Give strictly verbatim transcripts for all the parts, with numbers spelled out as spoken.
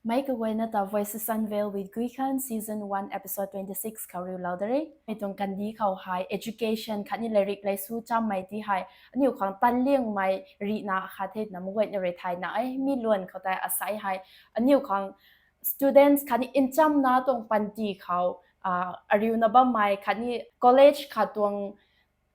Mei kaguayna ta Voices Unveiled with Guikhan season one episode twenty six khou riulou da re. Mi tuang kandi khou hei education khatni lairik laisu chammei ti hei aniu khang tan liangmei rihna khat the twna meic guayna rui thay na e. Mi luan khou tei asei hei aniu khang students khatni nchamna tuang panty khou ariuna bammei khatni college khat tuang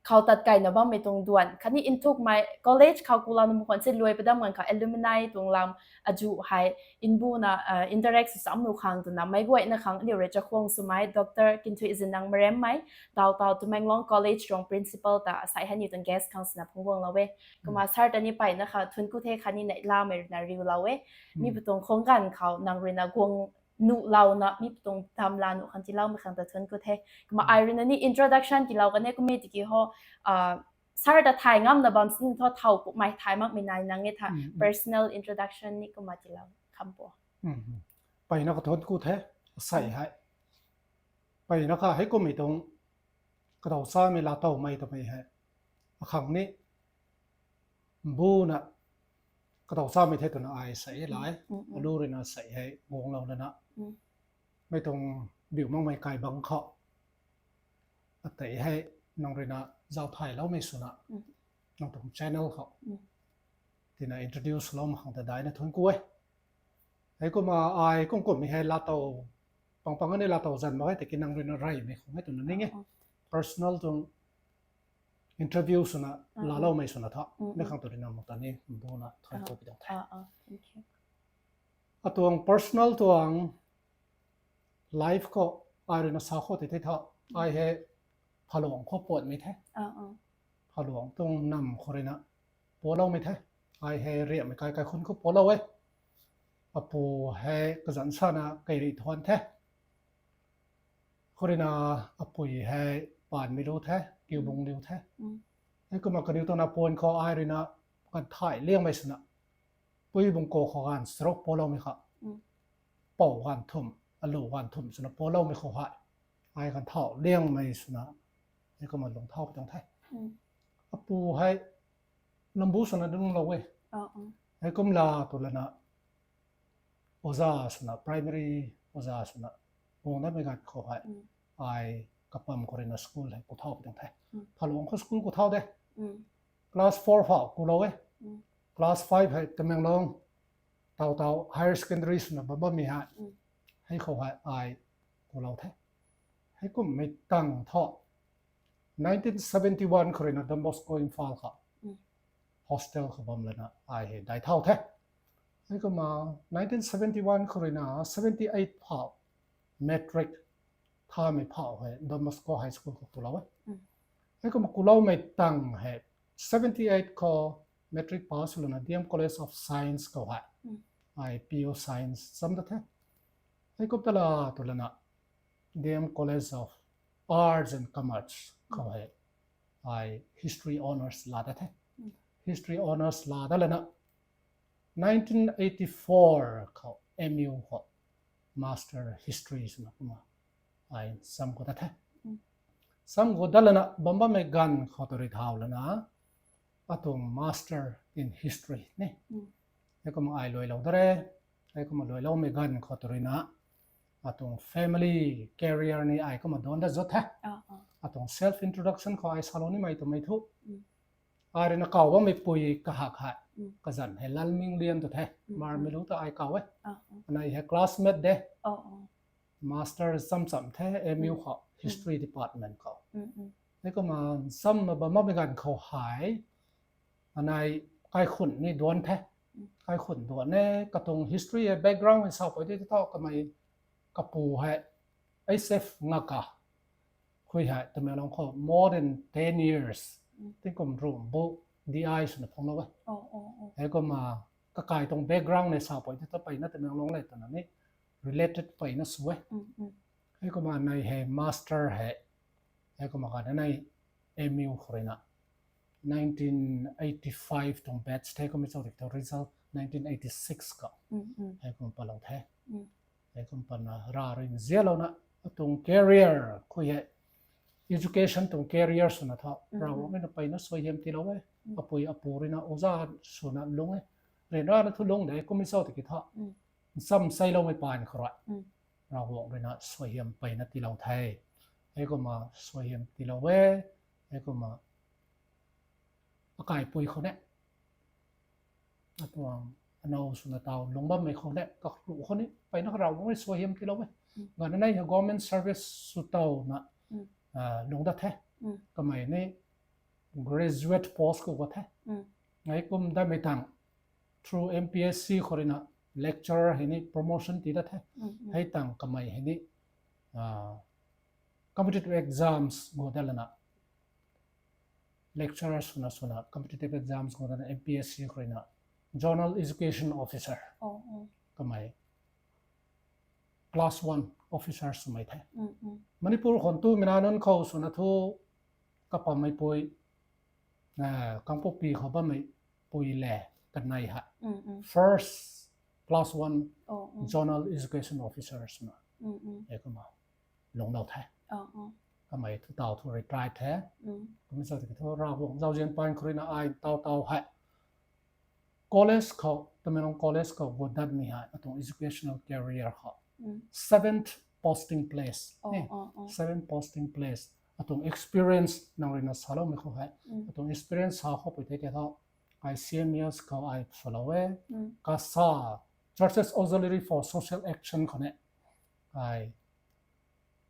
khou tat kaina bammei tuang duan khatni nthukmei college khou kulouna mei khwan se luai padam ganv khou alumni tuang lam azuh hei nbuna interact sw cham nuh khang twna meic guayna khang aniu rui chakhwang swmei Doctor Kinthuizin Nang Maremmei, taw taw Tamenglong College tuang principal ta asei hei aniu tuang guest khang swna phungc guanglou e. Kumna sir ta ni mpeyna kha thuanc ku the khatni neihlamei ruina riulou e. Mi patuang khwang ganv khou nang ruina guang nuhlouna mi patuang damla nuh khang tiiloumei khang ta thuanc ku the. Kumna ai ruina ni introduction tiilou kan e kummei tiki ho sir ta thay ngamna bam sini thu thow kumhmei thay makmei nai nang e tha personal introduction ni kumna tiilou kham po. Mpeyna kha thuanc ku the, asei hei. Mpeyna kha hei kummei tuang kadaw chamei laatowmei twmei hei akhang ni mbuna kadaw chamei the twna ai sei e lai. Alu ruina sei hei guanglou lana mei tuang biu makmei kai bang khou atei hei nang ruina zauc thayloumei swna nang tuang channel khou tina introduce lou mak khang ta daina thuanc ku e. Heikumna ai kum kummei hei laatow pang pang ani laatow zan mak e tiki nang ruina reymei khang e twna ning e. Personal tuang interview swna laaloumei swna tha mei khang tu ruina mak ta ni mbuna thuanc ku pi tuang the. Atuang personal tuang life khou ai ruina sa khou tei the tha, ai hei Phaluang khou puatmei the. Phaluang tuang nam khou ruina pualoumei the. Ai hei riamhmei kai kaikhunc khou pualou e. Apu hei kazanc sana Keirih Thuan the. Khou ruina apui hei Paanmei Lu the, Kiubung Liu the. Heikumna kaniw tuang napuan khou ai ruina kan thay liangmei swna pui bung ko khou ganv charuk pualoumei kha, pou ganv thumh, alu ganv thumh swna pualoumei khou hei ai kan thau liangmei swna heikumna lungc thau pi tuang the. Apu hei lambu swna lungclou e. Heikumna tu lana oja swna, primary oja swna guang datmei ganv khou hei ai kapam khou ruina school hei ku thau pi tuang the. Phaluang khou school ku thau de. Class four phau kulou e. Class five hei Tamenglong taw taw higher secondary swna bam bammei hei, hei khou hei ai kulou the. Heikumhmei tang thu nineteen seventy one khou ruina Don Bosco Imphal khou hostel khou bam lana ai hei dai thau the. Heikumna nineteen seventy one khou ruina seventy eight phau matric thamei phau hei Don Bosco High School khou kulou e. Heikumna kuloumei tang hei seventy eight khou matric pass lana D M College of Science khou hei ai P U Science cham da the. Heikum tala tu lana D M College of Arts and Commerce khou hei ai history honours laa da the. History honours laa da lana nineteen eighty four khou M U khou master history swna kumna ai cham khou da the. Cham khou dat lana bam bammei ganv khou tu rui thau lana atuang master in history ni heikumna ai luailou da re. Heikumna luailoumei ganv khou tu ruina atuang family career ni ai kumna duan dat zut the. Atuang self introduction khou ai salou nimei twmei thu, ai ruina kaw bammei pui kahak hei kazanc hei Lalminglian tu the, Marmei Lu ta ai kaw e. Anei hei classmate de, master cham cham the M U khou history department khou. Heikumna cham na bam bammei ganv khou hei anei kaikhunc ni duan the. Kaikhunc duan e, katuang history hei background hei sapui de thu kamei kapu hei H F Ngaka khui hei Tamenglong khou more than ten years, tingkum ruh bu D I swna phunglou e. Heikumna kakai tuang background hei sapui de thu mpeyna Tamenglong le twna ni related mpeyna sw e. Heikumna anei hei master hei, heikumna kha anei M U khou ruina nineteen eighty five tuang batch the kummei chau dik thu result nineteen eighty six khou heikumna palou the. Heikumna pana ra rui nzianlouna atuang career khui hei education tuang career swna tha Ravguangc ruina mpeyna suaihiam tiilou e. Apui apu ruina oja swna lung e. Ryanrana thu lung de kummei chau tiki tha ncham seiloumei paan khou rui, Ravguangc ruina suaihiam peyna tiilou the. Heikumna suaihiam tiilou e. Heikumna akaipui khou ne, atuang anow swna taw lungc bammei khou ne, kakhou khou ni peyna Ravguangc rui suaihiam tiilou e. Ganv nei hei government service sw towna lungc dat the. Kamei ni graduate post khou ga the. Heikum datmei tang through M P S C khou ruina lecturer hei ni promotion tii dat the. Hei tang kamei hei ni competitive exams guang dat lana, lecturer swna swna competitive exams guang dat lana M P S C khou ruina zonal education officer, kamei class one officer swmei the. Manipur khou tu mina nunc khou swna thu kapammeipui, Kangpokpi khou bammeipui le kanei hei first class one zonal education officer swna heikumna lungclou the. Kamei thu taw thu retire the. Kummei zauc tiki thu Ravguangc zauzian paan khou ruina ai taw taw hei college khou, Tamenglong College khou guang datmei hei atuang educational career khou seventh posting place, seventh posting place, atuang experience nang ruina saloumei khou hei, atuang experience sa khoupui the tei thu, ai C M S khou ai swlou e, kasa Churches Auxiliary for Social Action khou ni ai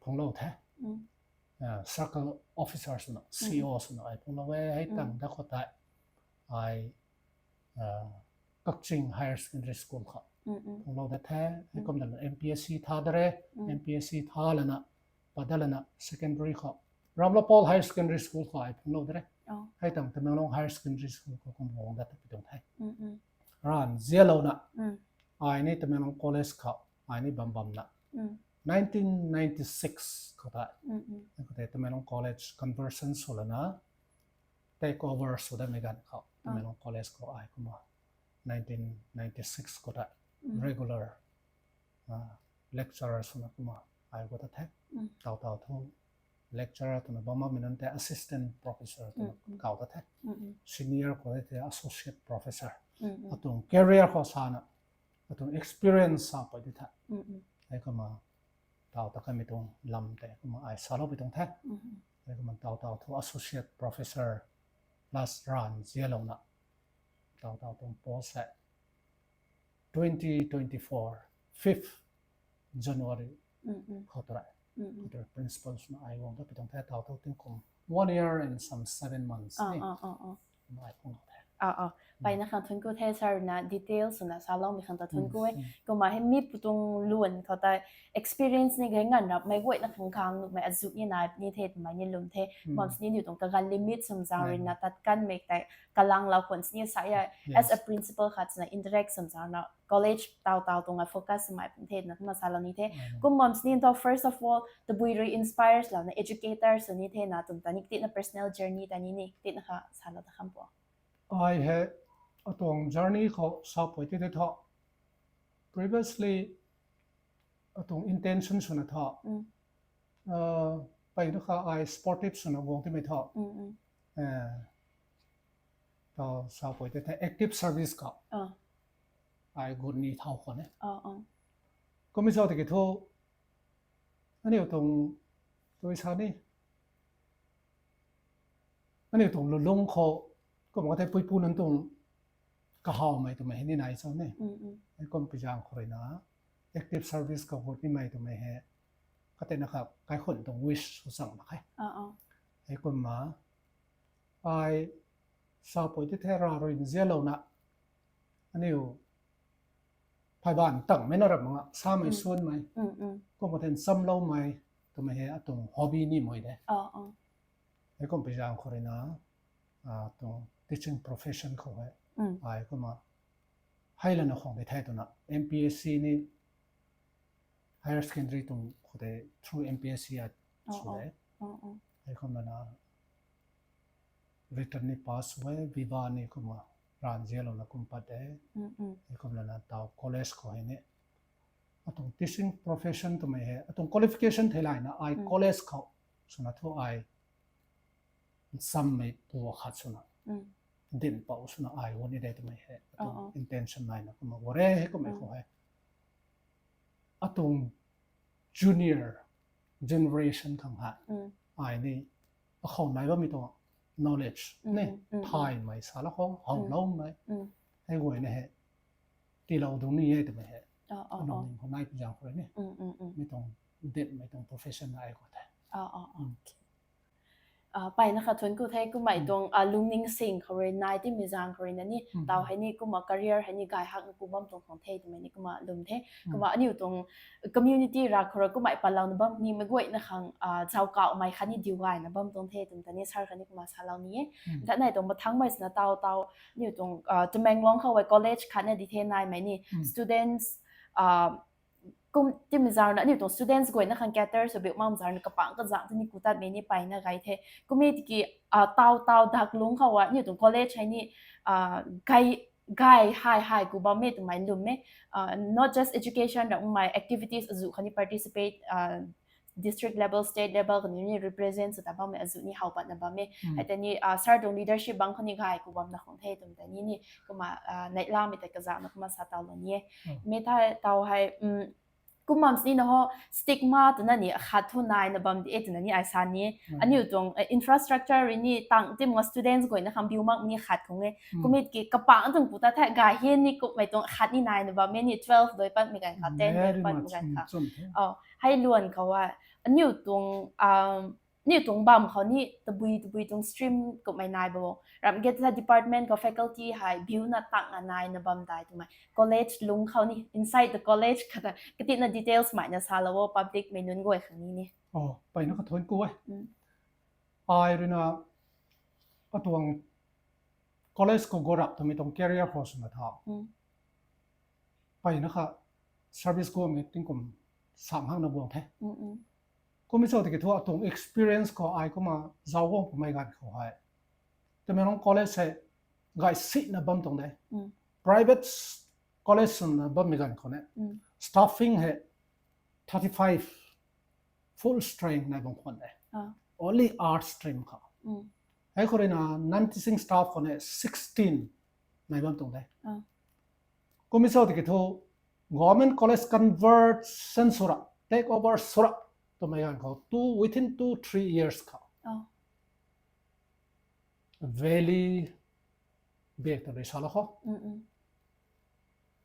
phungclou the. Circle officer swna, C O swna ai phungclou e. Hei tang dat khou tei ai Kakching Higher Secondary School khou phungclou dat the. Heikum lana M P S C tha dat re, M P S C tha lana, pat dat lana secondary khou Ramlapal Higher Secondary School khou ai phungclou dat re. Hei tang Tamenglong Higher Secondary School khou kum guang dat pi tuang the. Ranv zialouna ai ni Tamenglong College khou ai ni bam bamna nineteen ninety-six khou tei, khou tei Tamenglong College conversion sw lana take over sw datmei ganv khou Tamenglong College khou ai kumna nineteen ninety-six khou tei regular lecturer swna kumna ai guang tat the. Taw taw thu lecturer twna bam bammei nunc tei assistant professor twna kaw tat the. Senior khou tei associate professor. Atuang career khou sana, atuang experience sapui di the. Heikumna taw ta kamei tuang lam tei kumna ai saloupui tuang the. Heikumna taw taw thu associate professor plus ranv zialouna taw taw tuang post hei twenty twenty-four fifth January khou tei, khou tei principal swna ai guang dat pi tuang the. Taw thu tingkum one year and some seven months ni ai phungclou the. Peyna khang thunc ku the sir na details swna saloumei khang ta thunc ku e. Kumna hei mi pu tuang luan khou tei experience ni gay nganv rapmei guayna khang khang nuhmei azuh ni nai ni the twmei ni lwm the. Bam sini aniu tuang kaganv limit swmei zaeng ruina tat kanmei tei kalangclou khwan sini sa e, as a principal khat swna interact swmei zaeng ruina college taw taw tuang a focus swmei pun the twna kumna salou ni the. Kum bam sini thu first of all tabui rui inspire swlouna educator sw ni thena twmei ta ni tina personal journey ta ni ni tina kha salou ta kham pu. Ai hei atuang journey khou sapui tei tei thu previously atuang intention swna thu peyna kha ai sportive swna guang timei thu taw sapui tei the active service khou ai gut ni thau khwan e. Kummei zauc tiki thu aniu tuang tui sa ni, aniu tuang lulung khou kumna tei puipu nunc tuang kahawmei twmei hei ni nai cho ni. Heikum pi zaeng khou ruina active service khou gut nimei twmei hei katina kha kaikhunh tuang wish sw chang mak khe. Heikumna ai sapui tei the Rav rui nzianlouna aniu phaybaanv tangmei na ram mak nga samei suanmei kumna the nchamloumei twmei hei atuang hobby ni mei de. Heikum pi zaeng khou ruina tuang teaching profession khou hei ai kumna hei lana khwang de the twna M P S C ni higher secondary tuang khou tei through M P S C a sw de. Heikum lana written ni pass sw e, Viva ni kumna ranv nzianlouna kum pat de. Heikum lana taw college khou hei ni atuang teaching profession twmei hei atuang qualification theilayna ai college khou swna thu ai nchammei pu khat swna dinhpouc swna ai guang ni de twmei hei atuang intention layna kumna guang e. Heikummei khou hei Tuang junior generation khang hei ai ni akhou nai bammei tuang knowledge ni thaymei sa la khou howloumei hei guayna hei tiilou dung ni e twmei hei alungning khou nai pi zaeng khou rui ni mi tuang dinmei tuang profession ai khou the. Mpeyna kha thuanc ku the. Kumna tuang lungning sing khou rui nai timei zaeng khou rui na ni taw hei ni kumna career hei ni gay hakna ku bam tuang khang the twmei ni kumna lwm the. Kumna aniu tuang community ra khou rui kumna patlouna bam nimei guayna khang zauckauhmei khatni diu gayna bam tuang the twmei ta ni sir khatni kumna salou ni e. Nthanei tuang mathangmei swna taw taw aniu tuang Tamenglong khou e college khatna di the naimei ni students kum timei zaeng rui na aniu tuang students guayna khang cater sw biu makmei zaeng rui na kapangc kazanc tei ni ku tatmei ni mpeyna gay the. Kumna tiki taw taw dak lungc khou aniu tuang college hei ni gay hei hei ku bammei twmei lwm e. Not just education ramei activities azuh khatni participate district level, state level khatni ni represent sw ta bammei azuh ni how patna bam e. Hei tei ni sir tuang leadership bang khatni gay ku bamna khang the twmei ta ni ni kumna neihlamei tei kazanc na kumna sa taw lou ni e. Mi the taw hei kum bam sini na ho stigma twna ni akhat thu naina bam di e twna ni ai sa ni e. Aniu tuang infrastructure rui ni tang timna students guayna khang biu makmei ni khat khang e. Kumna tiki kapangc tuang ku ta the gay hei ni kumhmei tuang khat ni naina bam e ni twelve doi patmei ganv khou, ten doi patmei ganv khou hei luan khou aniu tuang aniu tuang bam khou ni tabui tabui tuang stream kumhmei nai bo. Ramh ge ta department khou faculty hei biuna tangna naina bam dai twmei college lungc khou ni inside the college kata katina details mei na salou o public mei nunc guay khang ni ni. Mpeyna kha thuanc ku e. Ai rui na atuang college khou go rap twmei tuang career khou swna tha mpeyna kha service guangmei tingkum sang hakna guang the. Kumna cho tiki thu atuang experience khou ai kumna zauc guang pumei ganv khou hei Tamenglong college hei gay sina bam tuang de. Private college swna bammei ganv khou ne staffing hei thirty five full strength nai bam khwan de. Only arts stream khou hei khou rui na non teaching staff khou ne sixteen nai bam tuang de. Kumna cho tiki thu government college conversion sw ra, take over sw ra twmei ganv khou two within two three years khou valley bak ta rui sa la khou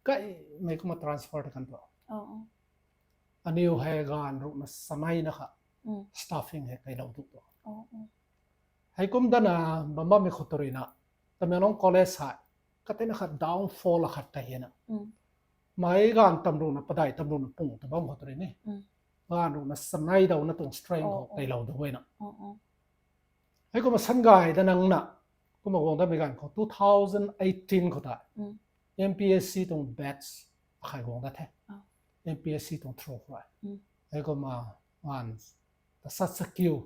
kaimei kumna transfer ta kan tu. Aniu hei ganv ruhna saneina kha staffing hei kailou tu tu. Heikum dana bam bammei khou tu rui na Tamenglong college hei katina khat downfall akhat ta hena mei ganv tam ruhna padai tam ruhna pung ta bam khou tu rui ni ganv ruhna sanei dauna tuang strength khou kailou tu guayna heikumna san gay da nangna kumna guang datmei ganv khou two thousand eighteen khou tei M P S C tuang batch akhei guang dat the. M P S C tuang through khou rui heikumna ganv ta sat sa kiu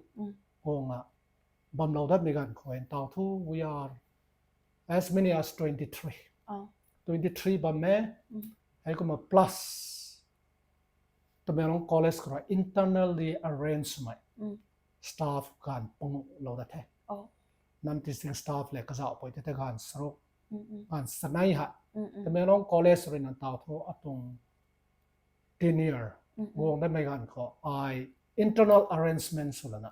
guangna bamlou datmei ganv khou ntaw thu we are as many as twenty three, twenty three bam e. Heikumna plus Tamenglong college khou rui internally arrange swmei staff ganv panguh lou dat the. Non teaching staff le kazauhpui tei tei ganv charuk, ganv sanei hei Tamenglong college rui na ntaw thu atuang tenure guang datmei ganv khou ai internal arrangement sw lana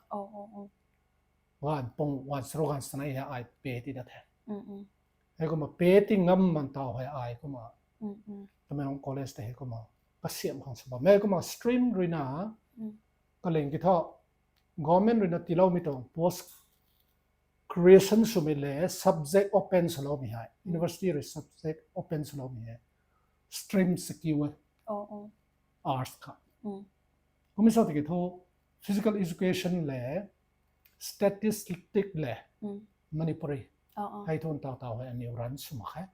ganv panguh, ganv charuk, ganv sanei hei ai pay ti dat the. Heikumna pay ti ngam man taw hei ai kumna Tamenglong college tei heikumna kasiam khang sw bam e. Kumna stream rui na kaling ki thu government rui na tiiloumei tuang post creation swmei le subject open swloumei hei university rui subject open swloumei hei stream sakiu e. Arts kha. Kumna sa tiki thu physical education le statistic le Manipuri hei thu ntaw taw hei aniu run sw mak khe.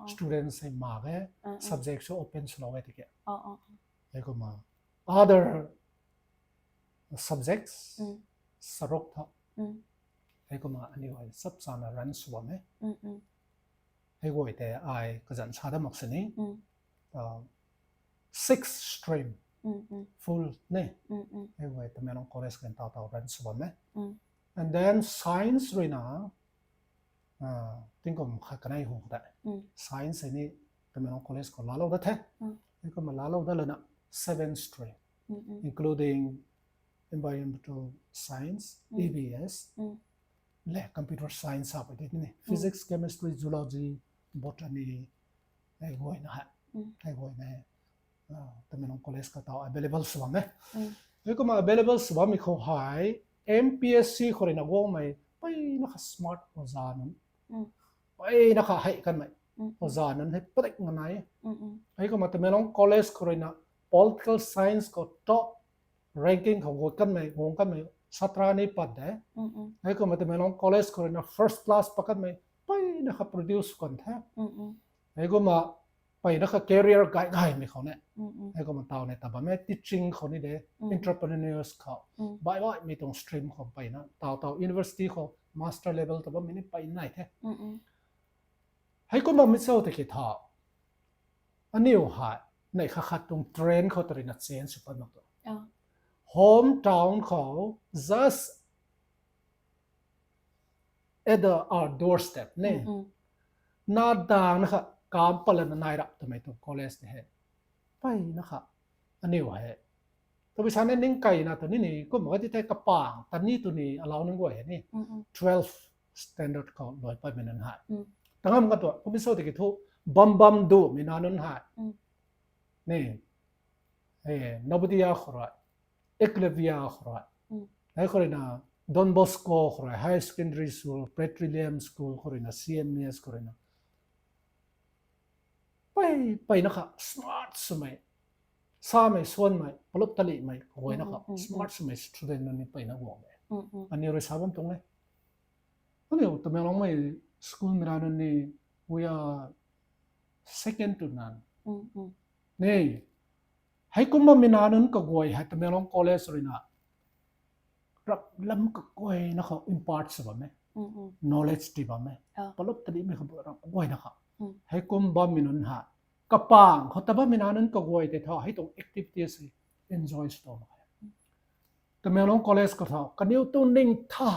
Students hei mak e, subject sw open swlou e tiki. Heikumna other subjects charuk tha heikumna aniu hei chapchana run sw bam e. Hei guay tei ai kazanc sa dat mak sini six stream full ne hei guay Tamenglong college khou ntaw taw run sw bam e. And then science rui na tingkum khat kanei hu tei science hei ni Tamenglong college khou laalou dat the. Heikumna laalou dat lana seven stream, including environmental science, E B S, le computer science hap di ni, physics, chemistry, zoology, botany, hei guayna hei, hei guayna hei, Tamenglong College khou tau available sw bam e. Hei kumna available sw bammei khou hei, M P S C khou ruina guangmei, peyna kha smart oza nunc, peyna kha hei kanmei oza nunc hei padik nga nai. Hei kumna Tamenglong College khou ruina political science khou top ranking khou guang kanmei, guang kanmei satra ni pat de. Hei kumna Tamenglong College khou ruina first class pat kanmei, peyna kha produce kan the. Hei kumna peyna kha career gay gaymei khou ne. Hei kumna tau ne ta bam e, teaching khou ni de, entrepreneurs khou, baih baihmei tuang stream khou peyna, tau tau university khou master level ta bammei ni pey nai the. Hei kumna mi cho tiki tha, aniu hei, neih khat khat tuang trend khou ta ruina change sw pat mak tu. Home town khou, just at the, our doorstep ni, na dang na kha, kam palana nai rap twmei tuang college ni hei, peyna kha, aniu hei, tabui sa ni ning keyna tu ni ni, kumna ti thei kapang ta ni tu ni allow nunc guay hei ni, twelve standard khou luai patmei nunc hei, ta ngam ka tu, kumna cho tiki thu, bam bam dumei na nunc hei, ni, Navodaya khou rui, Eklavya khou rui, hei khou ruina, Don Bosco khou rui, higher secondary school, Petroleum school khou ruina, C M S khou ruina, pey, peyna kha smart swmei, samei suanmei, palup talihmei kaguayna kha smart swmei student nunc ni peyna guang e. Aniu rui sa bam tuang e. Aniu Tamenglongmei school mei na nunc ni, we are second to none. Ni, hei kumna mi na nunc kaguay hei Tamenglong College ruina, rap lam kaguayna khou impart sw bam e, knowledge ti bam e, palup talihmei khou rap guayna kha, hei kum bammei nunc hei, kapang khou ta bammei na nunc kaguay tei tha hei tuang activities hei enjoy sw ta mak e. Tamenglong College khou tha kaniw tuang ning tha,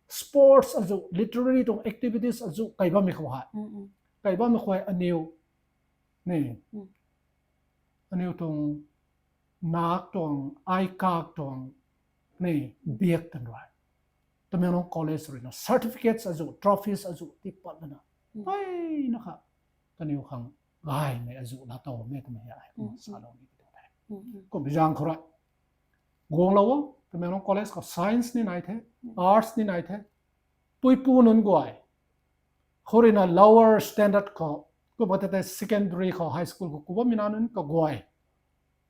sports azuh, literary tuang activities azuh key bammei khou hei, key bammei khou hei aniu, ni, aniu tuang, nak tuang, ai kak tuang, ni, biak tan rui, Tamenglong College ruina certificates azuh, trophies azuh tii pat lana, peyna kha, kaniw khang gaymei azuh laa tow me twmei hei kumna salou ni tuang the. Kumna zaeng khou rui, guanglou o, Tamenglong College khou science ni nai the, arts ni nai the, puipu nunc guay, khou ruina lower standard khou, kumna tei tei secondary khou, high school khou ku bammei na nunc kaguay,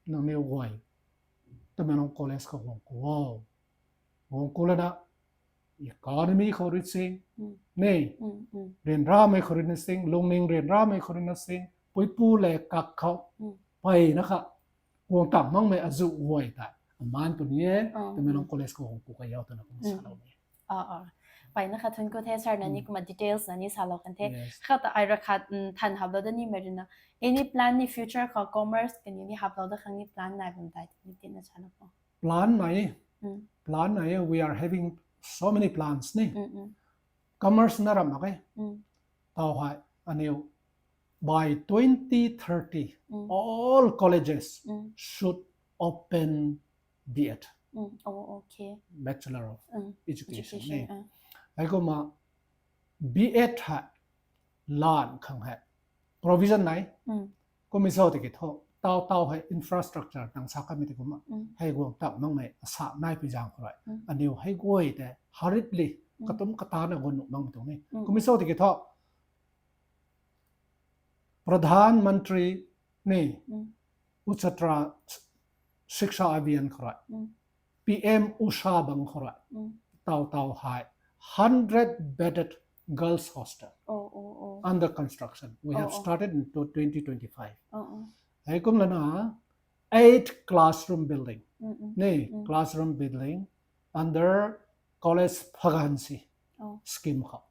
nangniw guay, Tamenglong College khou guang ku o. Guang ku lana, economy khou rui sing, ni, ryanramei khou ruina sing, lungning ryanramei khou ruina sing, puipu le kak khou, peyna kha, guang tang makmei azuh guay tei, aman puni e, Tamenglong College khou guang ku kayau twna kumna salou ni. Peyna kha thun ku the sir na ni kumna details na ni salou kan the. Kha ta ai ra khat, than haplou da nimei ruina, any plan ni future khou commerce kaniw ni haplou da khang ni plan nai bam tei ni tina salou kho. Plan nai, plan nai, we are having so many plans ni. Commerce na ram mak e. Tau hei, aniu, by twenty thirty, all colleges should open B Ed, Bachelor of Education ni. Hei kumna B Ed hei, lan khang hei, provision nai. Kumna cho tiki thu, tau tau hei infrastructure nang sa kamei tei kumna, hei guang tang makmei asa nai pui zaeng khou rui, aniu hei guay tei hurriedly, katum katana guang nuh makmei tuang ni. Kumna cho tiki thu, Pradhan Mantri ni, Unnati Shiksha Abhiyan khou rui, P M Usha bang khou rui, tau tau hei, hundred bedded girls hostel under construction. We have started in twenty twenty-five. Hei kum lana, eight classroom building ni, classroom building under College Phagansi scheme khou.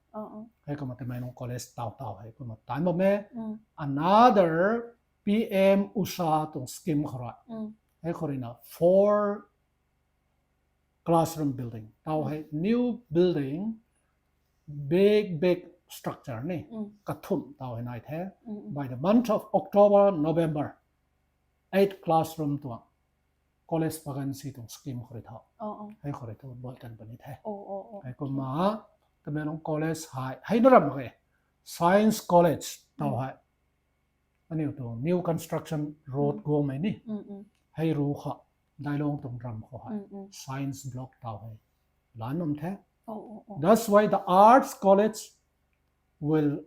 Hei kumna Tamenglong College tau tau hei kumna tan bam e. Another P M Usha tuang scheme khou rui, hei khou ruina four classroom building, tau hei new building, big big structure ni, kathumh tau hei nai the. By the month of October, November, eight classroom tuang college vacancy tuang scheme khou rui tho. Hei khou rui thu bol kan puni the. Hei kumna Tamenglong College hei, hei na ram mak ge. Science College tau hei. Aniu tuang new construction road guangmei ni. Hei ru kha, Dailong tuang ram khou hei. Science block tau hei. Lan nam the. That's why the Arts College will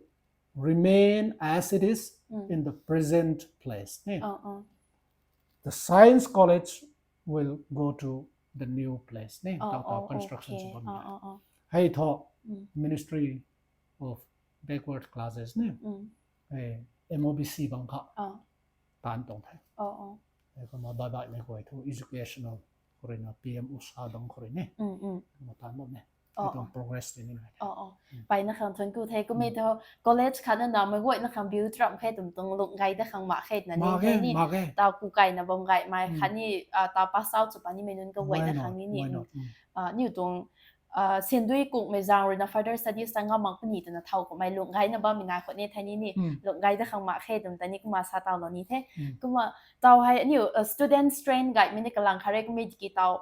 remain as it is in the present place. Ni? The Science College will go to the new place. Ni? Tau tau construction sw bam. Hei thu Ministry of Backward Classes ni. Hei M O B C bam kha. Tan tuang the. Hei kumna baih baihmei guay thu educational khou rui na P M usha bam khou rui ni. Kumna tan bam ni. Hei tuang progress ti ni. Mpeyna khang thuanc ku the, kummei thu college khat na namei guayna khang build ramh khe twmei tuang lung gay da khang mak khe na ni. Mak ge, mak ge. Tau ku kaina bam gaymei khatni tau pass out sw pa nimei nunc kaguayna khang ni ni. Aniu tuang sandui kungmei zaeng rui na further studies ta ngam mak puni twna thau kummei lung gayna bammei nai khou ni the ni ni. Lung gay da khang mak khe twmei ta ni kumna sa taulou ni the. Kumna tau hei aniu student strength gaymei ni kalang khare kummei tiki tau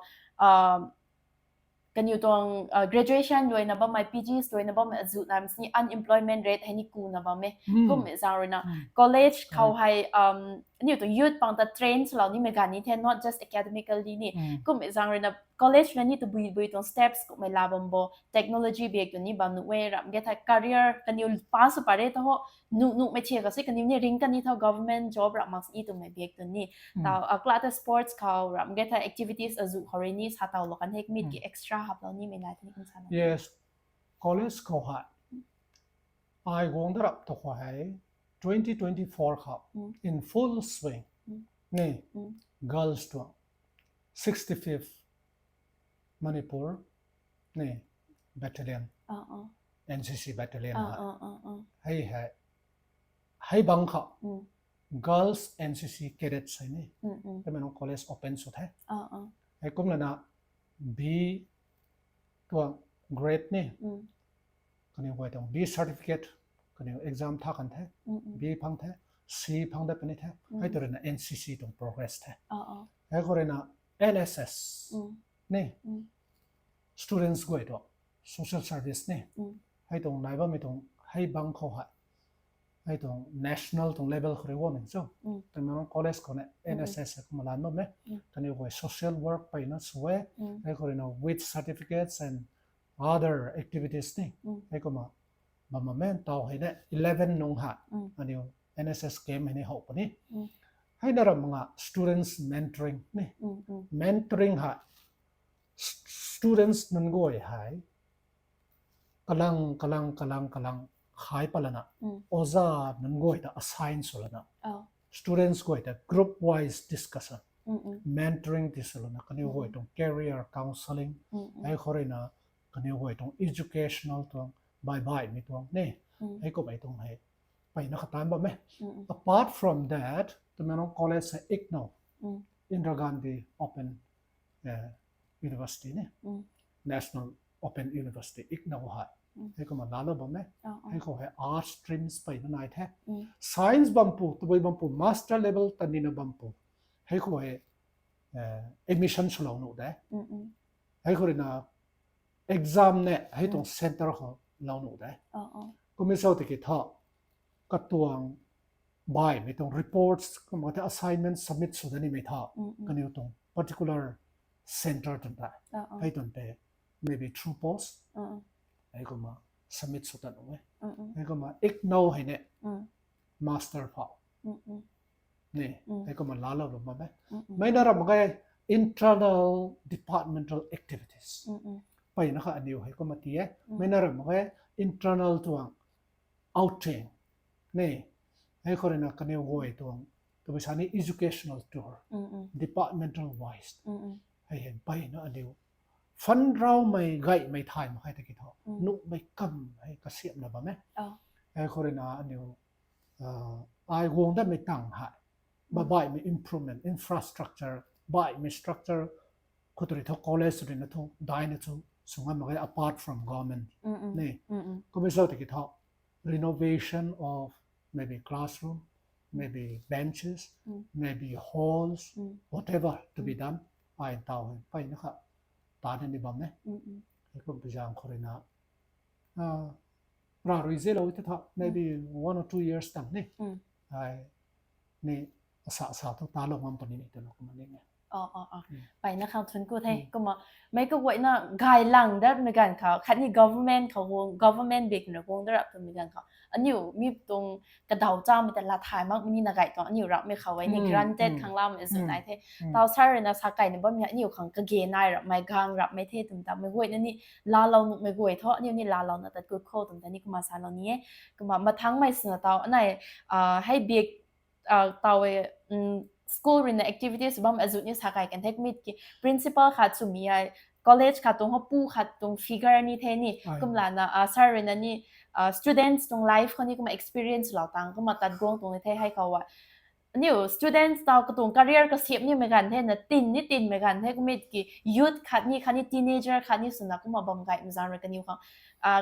kaniw tuang graduation luaina bammei, P Gs luaina bammei azuh nam sini unemployment rate hei ni kuna bam e. Kummei zaeng rui na college khou hei aniu tuang youth pang ta train swlou nimei ganv ni the, not just academically ni. Kummei zaeng rui na college na ni tabui bui tuang steps kummei la bam bo, technology biak tuang ni bam nuh e, ramh ge thei career kaniw pass sw pare ta ho, nuh nuhmei thiak kasi kaniw ni ring kan ni tho, government job ramh mak sini twmei biak tuang ni. Tau akla ta sports khou ramh ge thei activities azuh khou rui ni sa taulou kan hek mit ki extra haplou nimei nai tini kum sa na. Yes, college khou hei ai guang da rap tu khou hei twenty twenty-four khou in full swing ni girls tuang sixty-fifth Manipur ni battalion, N C C battalion hei, hei hei, hei bang khou girls N C C cadets hei ni Tamenglong college open sw the. Hei kumlana B tuang grade ni kaniw guay tuang B certificate, kaniw exam tha kan the, B phang the, C phang dat puni the. Hei tu rui na N C C tuang progress the. Hei khou rui na N S S ni students guay tuang social service ni. Hei tuang nai bammei tuang hei bang khou hei, hei tuang national tuang level khou rui guangmei cho. Tamenglong college khou na N S S hei kumna lan bam e. Kaniw guay social work peyna sw e. Hei khou rui na with certificates and other activities ni. Hei kumna bam bam e. Tau hei na eleven nung hei aniu N S S camp hei ni how puni. Hei na ram nga students mentoring ni. Mentoring hei students nunc guay hei kalang kalang kalang kalang khai palana oja nunc guay ta assign swlana students guay ta group wise discussion, mentoring ti swlana kaniw guay tuang career counselling, hei khou rui na kaniw guay tuang educational tuang baih baihmei tuang ni, hei kummei tuang hei peyna kha tan bam e. Apart from that, Tamenglong college hei IGNOU, Indira Gandhi Open University ni, National Open University, IGNOU hei, hei kumna laalou bam e. Hei khou hei arts streams peyna nai the. Science bampu, tabui bampu, master level tanina bampu, hei khou hei admission swlou nuh de. Hei khou rui na exam ne hei tuang center khou lou nuh de. Kummei cho tiki tho, katuang baihmei tuang reports kumna the assignment submit sw da nimei tho, kaniw tuang particular center twn ta, hei twn te maybe through post hei kumna submit sw tat nuh e. Hei kumna IGNOU hei ne master phou ni, hei kumna laalou bam e. Mei na ram mak ge internal departmental activities peyna kha aniw hei kumna ti e. Mei na ram mak ge internal tuang outing ni, hei khou rui na kaniw guay tuang tabui sa ni educational tour, departmental wise, hei hei peyna aniw fund raumei gaymei thay mak khe tiki tho, nuhmei kam hei kasiamna bam e. Hei khou rui na aniw ai guang datmei tang hei baih baihmei improvement, infrastructure, baihmei structure khou tu rui thu college rui na thu daina thu sw ngam mak ge apart from government ni. Kummei cho tiki tho renovation of maybe classroom, maybe benches, maybe halls, whatever to be done. Ai taw hei mpeyna kha ta na ni bam e. Heikum pi zaeng khou rui na ra rui zelou te tha, maybe one or two years tang ni ai ni asa sa thu talou ngam puni ni twna kumna ni e. Mpeyna khang thun ku the. Kumna mei kaguayna gay lang datmei ganv khou khatni government khou guang, government bik na guang da rap twmei ganv khou aniu mi tuang kadaw chamei ta la thay makmei ni na gay tuang aniu rapmei khou e ni granted khang lamei zu nai the. Taw sir rui na sa kayna bammei aniu khang kage nai rapmei gang rapmei the twmei ta mei guayna ni laalou nuhmei guay thu aniu ni laalouna tat kut khou twmei ta ni kumna salou ni e. Kumna mathangmei swna taw anei hei bik taw e school rui na activities bam azu ni sa kay kan the kumit ki principal khat swmei ai college khat tuang ho pu khat tuang figure ni the ni kumlana sir rui na ni students tuang life khou ni kumna experience lou tang kumna tat guang tuang ni the hei khou a aniu students taw katuang career kasiamh nimei ganv the na tin ni tinmei ganv the kumit ki youth khat ni khatni teenager khat ni swna kumna bam gaymei zaeng rui kaniw khang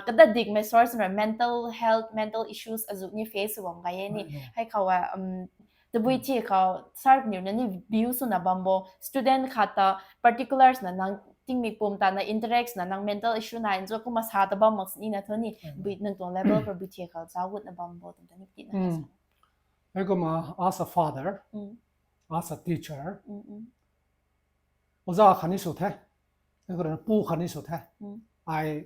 kadadikmei source rui mental health, mental issues azu ni face sw bam gay e ni. Hei khou a tabui thi khou sir kaniw na ni view swna bam bo student khat ta particulars na nang tingmik pum ta na interact na nang mental issue nai nzu kumna sa ta bam mak sini na thu ni bui nang tuang level khou bui thi khou zauc gut na bam bo twmei ta ni tina Heikumna as a father, as a teacher, oza khatni sw the, hei khou rui na pu khatni sw the, ai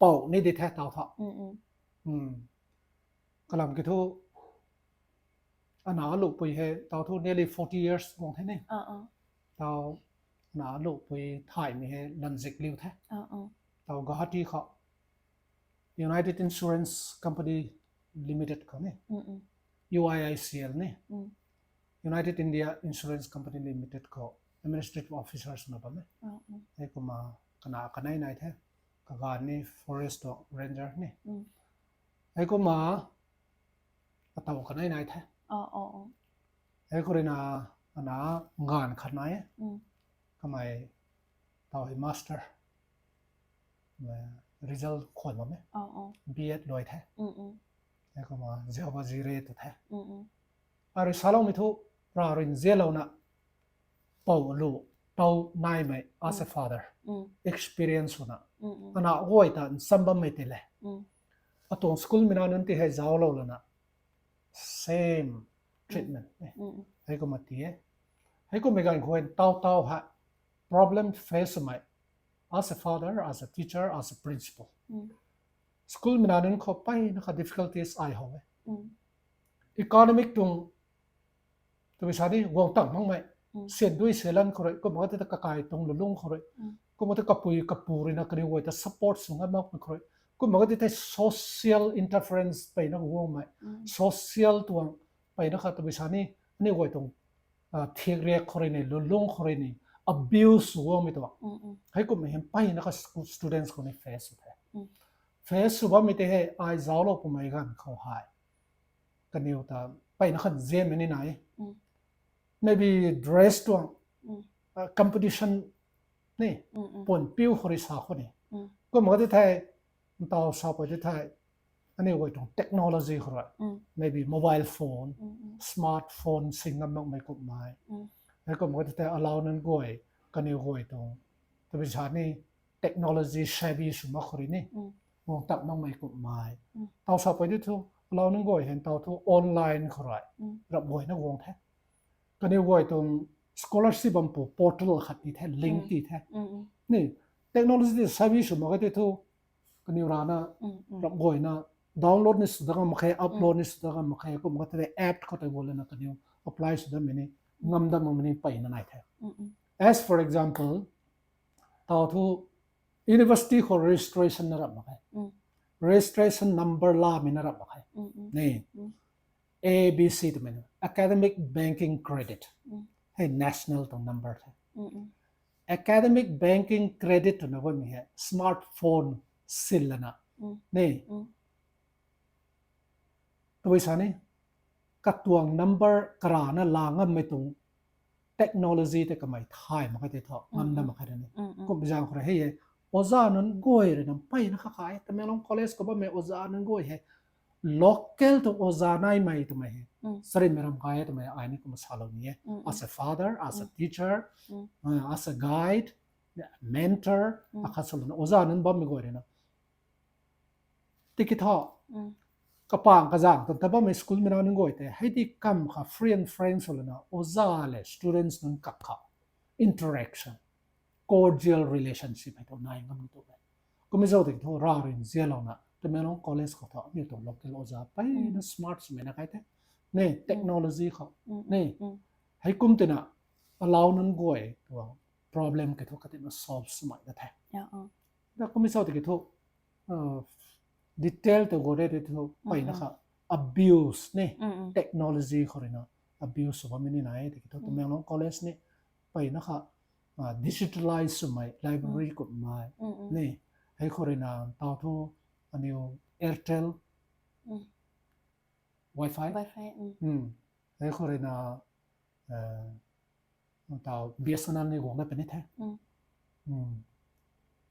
pou ni di the taw tha. Kalam ki thu ana aluhpui hei taw thu nearly forty years guang the ni. Taw ana aluhpui thaymei hei lanzik liu the. Taw Guwahati khou United Insurance Company Limited khou ni, U I I C L ni, United India Insurance Company Limited khou administrative officer swna bam e. Heikumna kana kanei nai the, kaganv ni forest tuang ranger ni. Heikumna ataw kanei nai the. Hei khou rui na ana nganv khat nai e. Kamei taw hei master, result khwan bam e, B Ed luai the. Heikumna Jehovah Jireh tw the. Ai rui saloumei thu ra rui nzianlouna pou lu, taw naimei as a father, experience swna ana guay ta nchamv bammei tei le, atuang school mei nac nunc ti hei zauclou lana same treatment heikumna ti e. Heikummei ganv khou taw taw hei problem face swmei as a father, as a teacher, as a principal, school mei nac nunc khou mpeyna kha difficulties ai how e. Economic tuang twmei sa ni guang tang makmei, syan dui syan lan khou rui, kumna kati ta kakai tuang lulung khou rui, kumna kati kapui kapu rui na kaniw guay ta support sw ngam makmei khou rui, kumna kati tei social interference mpeyna guangmei, social tuang mpeyna kha twmei sa ni aniw guay tuang thiak riak khou rui ni, lulung khou rui ni abuse sw guangmei tuang, heikummei hei mpeyna kha students khou ni face sw the. Face sw bammei tei hei ai zauclou pumei ganv khou hei kaniw ta mpeyna kha nzianmei ni nai. Maybe dress tuang competition ni, puan piu khou rui sa khou ni, kumna kati thei ntaw sapui ti thei aniw guay tuang technology khou rui, maybe mobile phone, smartphone sing ngam makmei kummei, heikumna kati thei alau nunc guay, kaniw guay tuang twmei sa ni technology savvy sw mak khou rui ni guang tang makmei kummei, taw sapui ti thu alau nunc guay hei taw thu online khou rui rap guayna guang the. Kaniw guay tuang scholarship bam pu portal khat ti the, link ti the ni, technology ti savvy sw mak ka ti thu kaniw rana rap guayna download ni sw dat ngam mak khe, upload ni sw dat ngam mak khe, kumna kati tei app khou tei guang lana kaniw apply sw datmei ni, ngam dat makmei ni mpeyna nai the. As for example, taw thu university khou registration na rap mak khe, registration number lamei na rap mak khe ni, A B C twmei na academic banking credit, hei national tuang number the. Academic banking credit twna bammei hei smartphone sin lana ni, twmei sa ni katuang number karana la ngammei tuang technology tei kamei thay mak ka tei thu ngam dat mak khe ni. Kum zaeng khou rui hei e, oza nunc guay rui na mpeyna kha kha e, Tamenglong College khou bammei oza nunc guay hei local tuang oza naimei twmei hei, Mm. Charynmei ram kai e twmei ai ni kumna salou ni e. Mm, mm. As a father, as a Mm. teacher, Mm. uh, as a guide, mentor, Mm. akhat salouna oza nunc bammei guay ruina. Tiki thu, Mm. kapang kazang tan ta bammei school mei nunc guay tei, hei di kam kha free and frank salouna, oza le students nunc kak kha interaction, cordial relationship hei tu nai ngam ni tu e. Kumna zauc tiki thu, rav rui nzianlouna, Tamenglong College khou thu, aniu tuang local oza, pai Mm. na smart swmei na kai the. Ne, Mm. technology khou. Mm, mm, Ne, mm. hei kum tina, allow nunc guay, tuang problem kei thu katina solve swmei na the. Yeah, uh. Na kumna zauc tiki thu, uh, detail ta go re tiki thu, pai na Mm, mm. kha abuse ne, Mm, mm. technology khou ruina abuse sw bammei ni nai, tiki thu Mm. Tamenglong College ni, pai na kha, uh, digitalize swmei, library Mm. kummei, Mm, mm. ne, hei khou ruina tau thu, aniu Airtel, Mm. Wi-Fi. Wi-Fi, mm. Hmm. Hei khou ruina, uh, tau B S N L ni guang dat puni the. Mm. Hmm.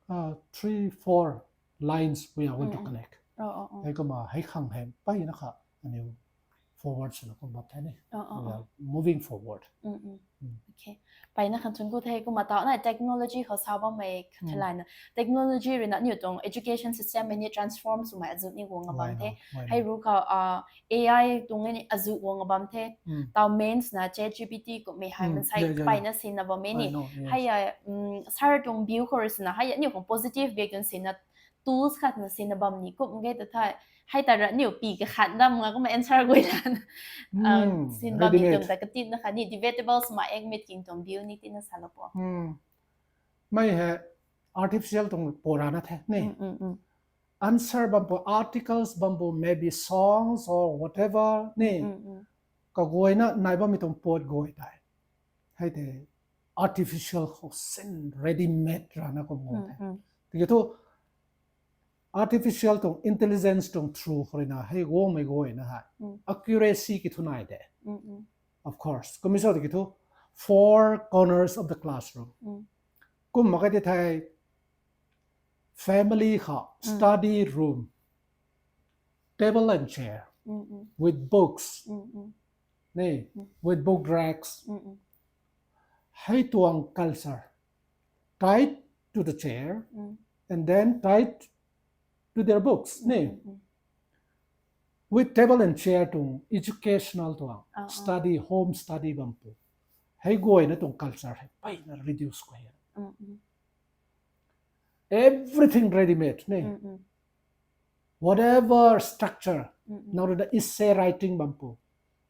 Uh, three, four lines we are going to Mm, mm. connect. Oh, oh, oh. Hei kumna, hei khang hei, pai na kha, aniu forward swna kum bam the ni. Oh, oh, We oh. are moving forward. Mm, mm. Mm. Okay. Pai na khang chun ku the kumna tau na technology khou sa bammei Mm. theilayna. Technology ruina aniu tuang education system mei ni transform swmei azuh ni guang a bam Why the. not? Why Hei not? ru khou, uh, A I tuang ni azuh guang a bam the. Mm. Tau mains na Chat G P T kummei hei Mm. mansei Yeah, yeah, pai yeah. na sinna bammei I ni. know, yes. Hei, uh, mm, sir tuang view khou rui swna, hei aniu khang positive bak tuang sinna tools khat na sinna bam ni kum ge ta the. Hei ta ra aniu pi kakhat dam nga kumna answer guay lan. Uh, Mm, sin bam ni ready-made. Tuang ta katin na kha ni debatable swmei ek mit king tuang view ni tina salou po. Mm. Mei hei artificial tuang pora na the, ne? Mm, mm, mm. Answer bam pu, articles bam pu, maybe songs or whatever, ne? Mm, mm. Kaguayna nai bammei tuang pot guay tei. Hei tei artificial khou sin ready-made rana kum guay Mm, tei. mm. Tiki thu artificial tuang intelligence tuang through khou ruina hei guangmei guayna hei. Mm. Accuracy ki thu nai de. Mm, mm. Of course. Kumna zauc tiki thu four corners of the classroom. Mm. Kum mak kai tei thei family kha, Mm. study room, table and chair, Mm, mm. with books, Mm, mm. ne, Mm. with book racks. Mm, mm. Hei tuang culture, tied to the chair, Mm. and then tied to their books, ne. Mm, mm, mm. With table and chair tuang educational tuang, Ah, ah. study, home study bam pu. Hei guayna tuang culture hei pai na reduce khou hei. Mm, mm. Everything ready-made, ne. Mm, mm. Whatever structure, Mm, mm. nang ruina essay writing bam pu,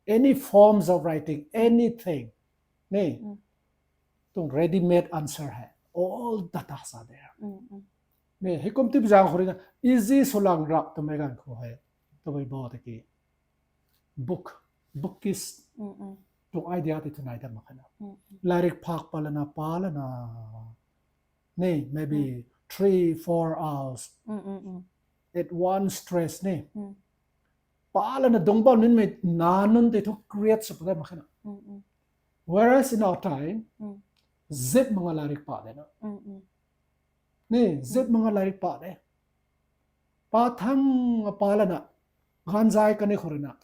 any forms of writing, anything, ne. Mm. Tuang ready-made answer hei. All datas are there. Mm, mm. Ne, hei kum tip zang khou ruina easy sw lang rap twmei ganv khou hei. Twmei bo tiki. Book, book is Mm, mm. tuang idea tei thu nai dat mak khe na. Mm, mm. Lairik phak pa lana, pa lana. Ne, maybe Mm. three, four hours Mm, mm, mm. at one stretch, ne. Mm. Pa lana dungc bam nunc mei na nunc tei thu create sw pa dat mak khe na. Mm, mm. Whereas in our time, Mm. zip mak nga lairik pa de na. Mm, mm. Ne, zip Mm. mak nga lairik pa de. Pa thang pa lana, ganv zai kani khou ruina,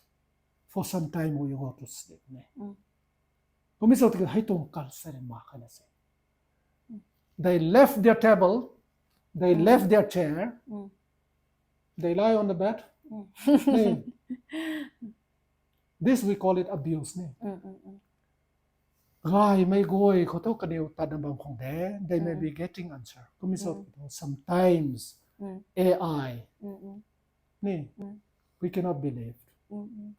for some time you go to sleep, ne. Mm. Kumna zauc tiki hei tuang culture mak khe na se. Mm. They left their table, they Mm. left their chair, Mm. they lie on the bed. Mm. Ne. This we call it abuse, ne. Mm, mm, mm. Gaymei guay khou thu kaniw tatna bam khang de, they may Mm. be getting answer. Kumna zauc Mm. tiki thu sometimes Mm. A I, Mm, mm. ne, Mm. we cannot believe. Mm, mm.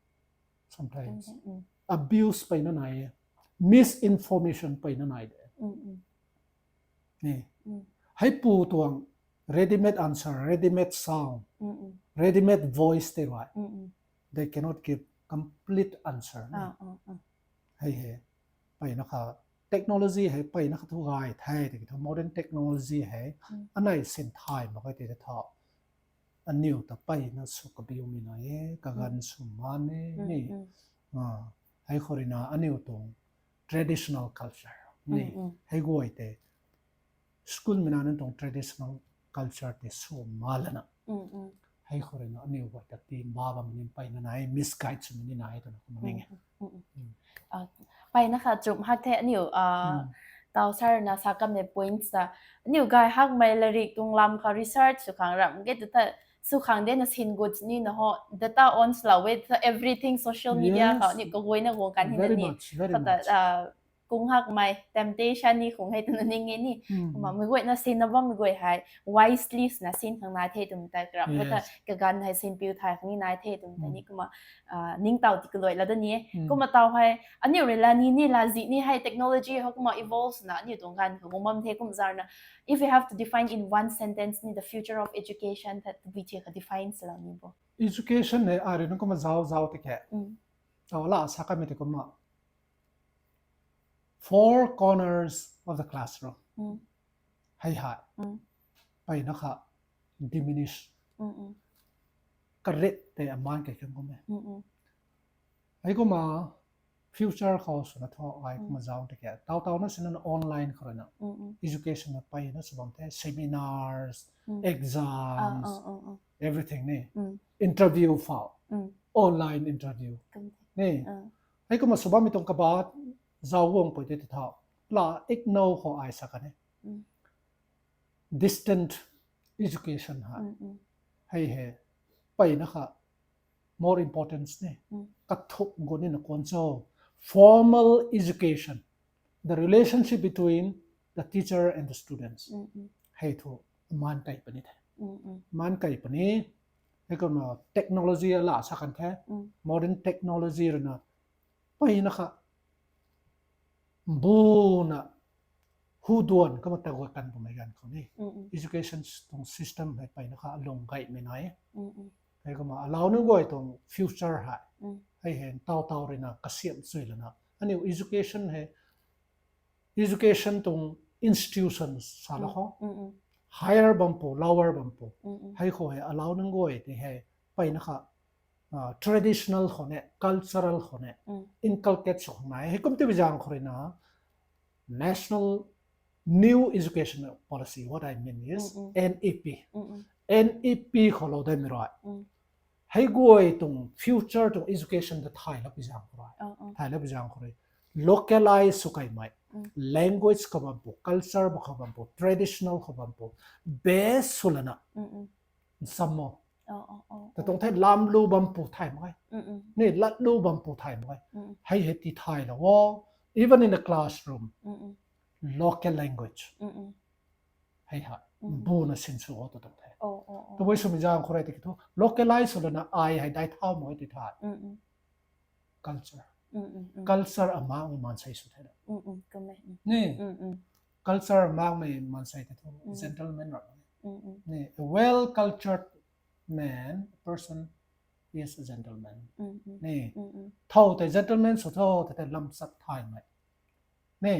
Sometimes. Mm, mm. Abuse pai na nai e. Misinformation pai na nai de. Mm, mm. Ne. Mm. Hei pu tuang ready-made answer, ready-made sound, Mm, mm. ready-made voice tei ruai. Mm, mm. They cannot give complete answer, ne. Ah, ah, ah. Hei hei. Pai na kha technology hei pai na kha thu gay the, tiki thu modern technology hei. Mm. Anei sin thay mak khe tei thu. Aniu ta pai na sw kabiumei nai e, kaganv Mm. sw man e, Mm, ne. mm. Ah, hei khou ruina aniu tuang traditional culture, ne. Mm, mm. Hei guay tei school mei na nunc tuang traditional culture tei sw man lana. Mm, mm. Hei khou rui na aniu guay ta ti ma bam ni mpeyna nai, misguide swmei ni nai twna kumna ning e. Mpeyna kha chum hak the aniu, tau sir na sa kanmei points ta, aniu gay hakmei larik tuang lam kha research sw khang ram ge tu ta sw khang de na sin gut ni na ho, data on swlou e ta everything social media khou aniu kaguayna guang kan hei na ni kata kung hakmei temptation ni khung hei twna ning e ni. Kumna mei guayna sinna bammei guay hei wisely swna sin khang nai the twmei ta ram ge ta kaganv hei sinpiu thay khang ni nai the twmei ta ni kumna ningtow ti kaluai la da ni e. Kumna tau hei aniu rui la ni ni la zi ni hei technology hou kumna evolve swna aniu tuang ganv khou guang bam the kum zar na. If you have to define in one sentence ni the future of education ta tabui thi kha define swlou ni bo. Education hei ai rui na kumna zauc zauc tei khe. Tau la sa kanmei tei kumna four corners of the classroom. Hei hei. Mpeyna kha diminish. Karit tei aman kei kan kum e. Hei kumna future khou swna thu ai kumna zauc tei khe. Tau tau na sina online khou rui na education na mpeyna sw bam the, seminars, exams, everything ni. Interview phou, online interview ni. Hei kumna sw bammei tuang kaba zauc guang pui tei ti thau la ignore khou ai sa kan e. Distant education hei. Hei hei mpeyna kha more importance ni. Kathuk gu ni na kuan cho. Formal education, the relationship between the teacher and the students. Hei thu maan kai puni the. Maan kai puni. Hei kumna technology la sa kan the. Modern technology rui na mpeyna kha bu na hu duan kumna ta guay kan pumei ganv khou ni education tuang system hei mpeyna kha alung gaymei nai. Hei kumna alau nunc guay tuang future hei, hei hei tau tau rui na kasiam chui lana aniu education hei, education tuang institutions sa la khou, higher bam pu, lower bam pu, hei khou hei alau nunc guay tei hei mpeyna kha traditional khou ne, cultural khou ne inculcate sw khang nai. Hei kum ti bi zaeng khou rui na National New Education Policy, what I mean is N E P. N E P khou lou daimei rui, hei guay tuang future tuang education ta thay la pi zaeng khou rui, thay la pi zaeng khou rui localize sw kaimei, language khou bam pu, culture khou bam pu, traditional khou bam pu base sw lana nsam mo. Ta tuang the lam lu bam pu thay mak e, ni lat lu bam pu thay mak e. Hei hei ti thay lou o, even in the classroom, local language hei hei bu na sinsw o ta tuang the. Tabui swmei zaeng khou rui tiki thu localize sw lana ai hei dai thau mak e ti thay. Culture, culture amakmei maansei sw the na, ni culture amakmei maansei tei thu gentleman ra, ni a well cultured man, person is a gentleman, ni thow tei gentleman sw tho tei tei lamchat thaymei, ni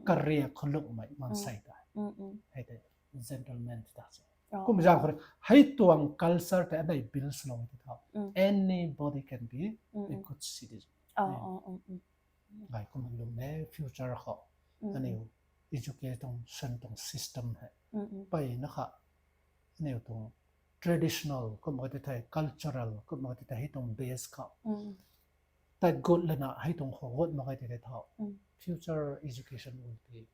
kariak khou lungmei maansei tei, hei tei gentleman ta se. Kum zaeng khou rui hei tuang culture tei anei build swlou ti thau, anybody can be a good citizen. Gay kum lum e future khou aniu education tuang system hei mpeyna kha aniu tuang traditional kumna ti thei, cultural kumna ti thei, hei tuang base khou tat gut lana hei tuang khou gut mak e ti thei thau, future education will be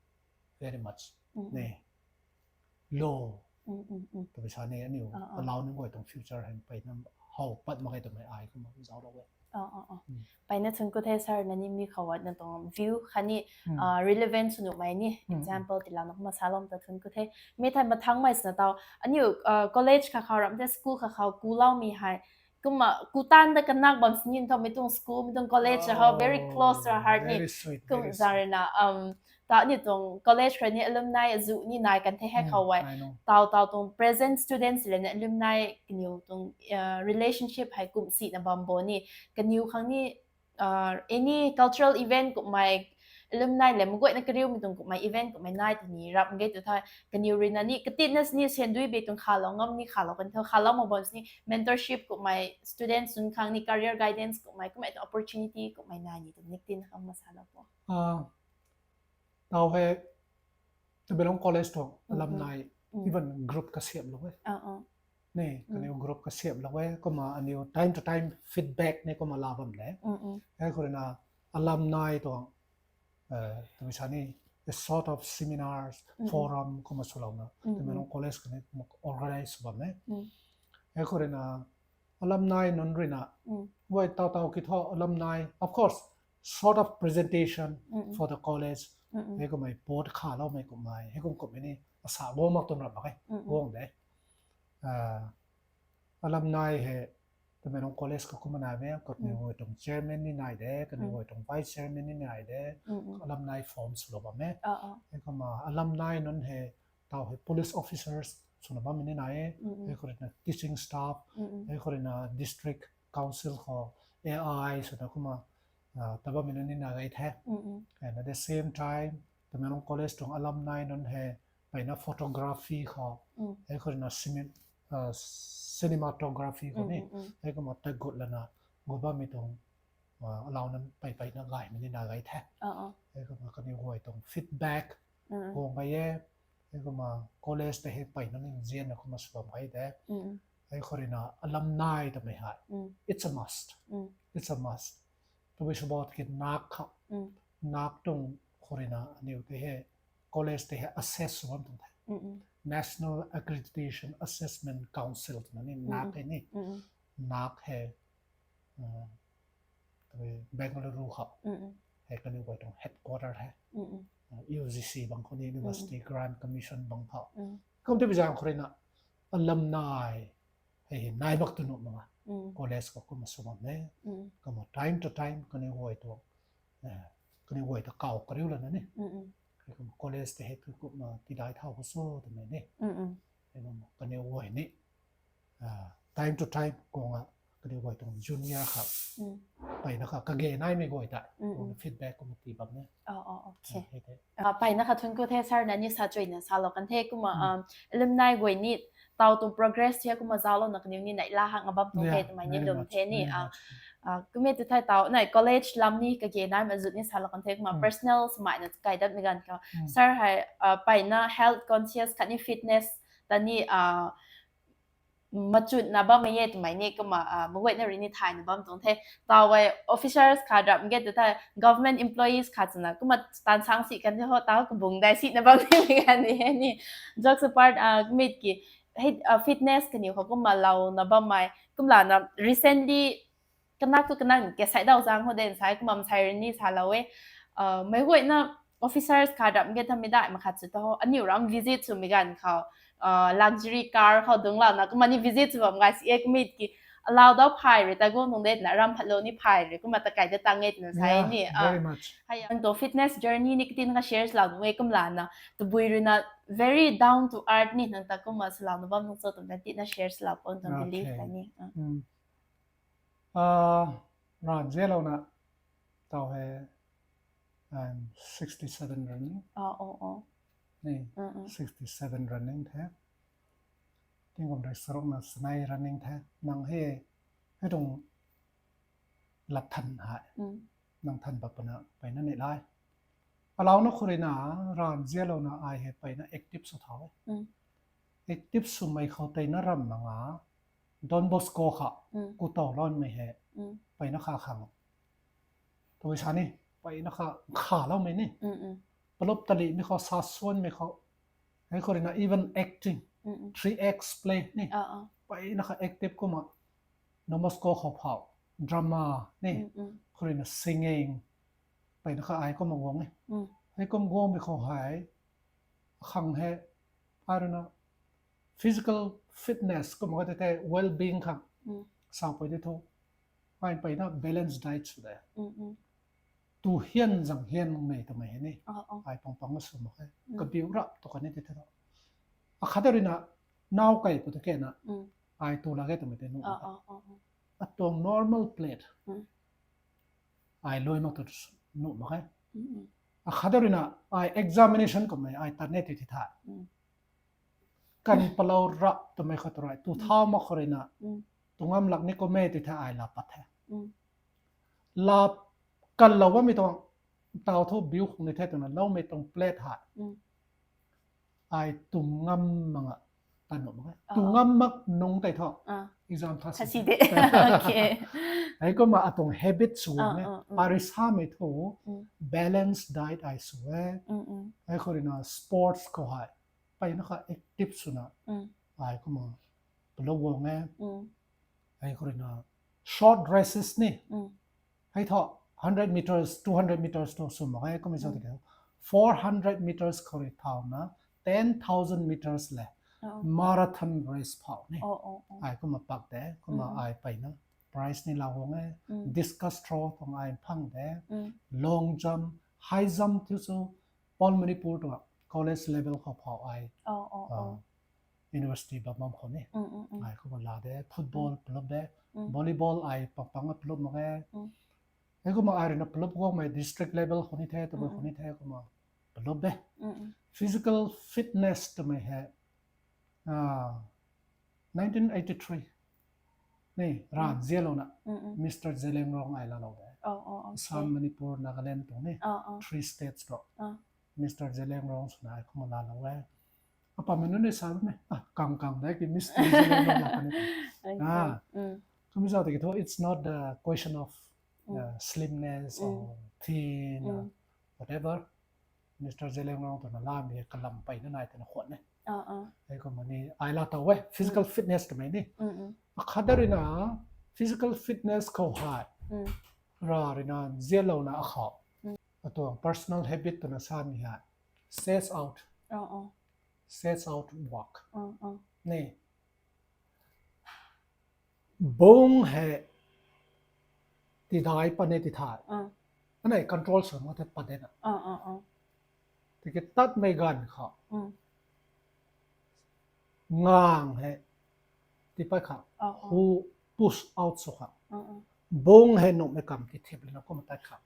very much ni low. Tabui sa ni aniu alau nunc guay tuang future hei mpeyna how pat mak e twmei ai kumna zauclou e. Mpeyna thun ku the sir, na ni mi khou na tuang view khatni relevant sw nuhmei ni example tiilouna kumna saloumei ta thun ku the. Mi thei mathangmei swna tau aniu college kha khou ram the, school kha khou kuloumei hei kumna ku tan ta kanak bam sini tho, mi tuang school, mi tuang college hou very close to our heart ni. Kum zang rui na ta aniu tuang college khou ni alumni azuh ni nai kan the hei khou e. Tau tau tuang present students le ni alumni kaniw tuang relationship hei kum sina bam bo ni, kaniw khang ni any cultural event kummei, alumni le maguayna kariumei tuang kummei event kummei nai tini rap ge tu thei, kaniw rui na ni katitna sini sandui bei tuang khalou ngam ni khalou kan tho, khalou mak bam sini mentorship kummei, students nunc khang ni career guidance kummei kummei tuang opportunity kummei nai ni tu nik tin khang masalou po. Tau hei Tamenglong College tuang alumni even group kasiamlou e. Ni kaniw group kasiamhlou e, kumna aniw time to time feedback ni kumna la bam de. Hei khou ruina alumni tuang, tabui sa ni, a sort of seminars, forum kumna swlouna Tamenglong college kaniw kumna organize sw bam e. Hei khou ruina alumni nunc ruina, guay taw taw ki thu alumni, of course, sort of presentation for the college. Hei kummei board khaloumei kummei hei kum kummei ni asa guang mak tuang ram mak e, guang de. Alumni hei Tamenglong college khou kumna nai e, kaniw guay tuang chairman ni nai de, kaniw guay tuang vice chairman ni nai de, alumni form swlou bam e. Hei kumna alumni nunc hei taw hei police officers swna bammei ni nai e. Hei khou ruina teaching staff, hei khou ruina district council khou A I swna kumna ta bammei nunc ni nai gay the. And at the same time, Tamenglong college tuang alumni nunc hei mpeyna photography khou, hei khou ruina cinematography khou ni, hei kumna tat gut lana gut bammei tuang alumni nunc mpey mpeyna gaymei ni nai gay the. Hei kumna kaniw guay tuang feedback guang gay e. Hei kumna college tei hei mpeyna ni nzianna kumna sw bam gay de. Hei khou ruina alumni twmei hei, it's a must, it's a must. Tabui sw bam ki nak khou, nak tuang khou ruina aniw tei hei college tei hei assess sw bam tuang the. National Accreditation Assessment Council twna ni nak hei ni, nak hei Bengaluru khou hei kaniw guay tuang headquarter hei, U G C bang khou ni, University Grant Commission bang khou. Kum tei bizang khou ruina alumni hei hei nai mak tu nuh mak a, college khou kumna sw bam e. Kumna time to time kaniw guay tu, kaniw guay ta kaw kariu lana ni, hei kumna college tei hei tu kumna tidai thau khou sw twmei ni, hei kumna kaniw guay ni time to time kumna kaniw guay tuang junior khou, mpeyna kha kage naimei guay ta kumna feedback kumna tii bam e. Mpeyna kha thun ku the, sir na ni sa chuina salou kan the kumna, alumni guay ni taw tuang progress hei kumna zauclouna kaniw ni neihla hak na bam tuang the twmei ni lwm the ni. Kummei tu thei taw nai college lam ni kage naimei zut ni salou kan the kumna personal swmei na kai datmei ganv khou, sir hei mpeyna health conscious khatni fitness ta ni machutna bammei e twmei ni kumna meic guayna rui ni thayna bam tuang the. Taw e officers khat ramh ge tu thei government employees khat swna kumna taanv sang si kan the ho, taw kabung dai sina bam nimei ganv ni hei ni. Jokes apart, kummei ki fitness kaniw khou kumna louna bammei kumlana recently kanak tu kanak ni kasai daw zaeng khou den sai kumna msai rui ni salou e. Meic guayna officers khat ramh ge thamei dai mak khat sw ta ho, aniw ram visit swmei ganv khou luxury car khou dungclouna kumna ni visit sw bam gay si e. Kummei ki allow daw phay rui ta guang tuang de twna ram phatlou ni phay rui kumna ta kai da tang e twna sa e ni. Hei ang tuang fitness journey ni katin kha share swlou nunc e kumlana tabui ruina very down to earth ni nang ta kumna swlouna bam nung cho twmei tina share swlou pon tuang belief ta ni. Ranv zialouna taw hei, I'm sixty seven running. Ni sixty seven running the. Tingkum rui sarukna sanei running the. Nang hei, hei tuang lat than hei, nang than pat puna mpeyna neih lai. Allouna khou ruina ranv zialouna ai hei mpeyna active sw thau e. Active swmei khou teina ramh mak a, Don Bosco khou ku taw lanmei hei mpeyna kha khang, tabui sa ni, mpeyna kha khaloumei ni, palup talihmei khou, sa suanmei khou, hei khou ruina even acting, three X play ni, mpeyna kha active kumna Don Bosco khou phau drama ni, khou ruina singing, mpeyna kha ai kumna guang e. Hei kum guangmei khou hei, akhang hei, ai ruina physical fitness kumna ka tei tei well-being khang sapui di thu, ai mpeyna balance diet sw de. Tu hian zang hianmei twmei hei ni, ai pang pang sw mak khe. Kabiu rap tu kan ni tei the. Akhat ruina, naw kei pu tu kena, ai tu lak ge twmei tei nuh mak khe. Atuang normal plate ai lui mak tu nuh mak khe. Akhat ruina, ai examination kummei ai tat ne tei the. Kan palou rap twmei khou tu rui tu thau mak khou ruina, tu ngam lak ni kum e tei the ai laa pat the. Laa kanlou bammei tuang, taw thu biu khang ni the twna loumei tuang plate hei, ai tu ngam mak a, Tanu mak e. Tu ngam mak nung tei thu. Exam tha si de. Hei kumna atuang habit sw guang e. Pari samei thu balance diet ai sw e. Hei khou ruina sports khou hei mpeyna kha active swna ai kumna palou guang e. Hei khou ruina short races ni. Hei thu hundred meters, two hundred meters tu sw mak e, kumna sa tiki four hundred meters khou rui thauna ten thousand meters le marathon race phou ni. Ai kumna pak de, kumna ai mpeyna prize ni lou guang e. Discus throw tuang ai phang de. Long jump, high jump thiu sw, Paul Manipur tuang college level khou phou ai university bam bam khou ni ai kumna la de. Football palup de, volleyball ai pang pang palup mak e. Hei kumna ai ruina palup guangmei district level khou ni the, tabui khou ni the, kumna palup de. Physical fitness twmei hei nineteen eighty-three ni ranv zialouna Mister Zeliangrong ai laalou de. Assam, Manipur, Nagaland tuang ni three states ro Mister Zeliangrong swna ai kumna laalou e. Apamei nunc ni sa bammei kang kang de ki Mister Zeliangrong la kani. Kumna sa tiki thu it's not the question of slimness or thin or whatever. Mister Zeliangrong twna lamei hei kalam mpeyna nai twna khwan e. Hei kumna ni ai laa tow e physical fitness twmei ni. Akhat da ruina physical fitness khou hei ra ruina zialouna akhou atuang personal habit twna samei hei stretch out, stretch out walk ni. Bung hei tidai pat ni ti thei, anei control sw mak the pat de na. Tiki tatmei ganv khou ngang hei tipat kha, hu push out sw kha, bung hei nuhmei kam ti thip lana kumna tat kha.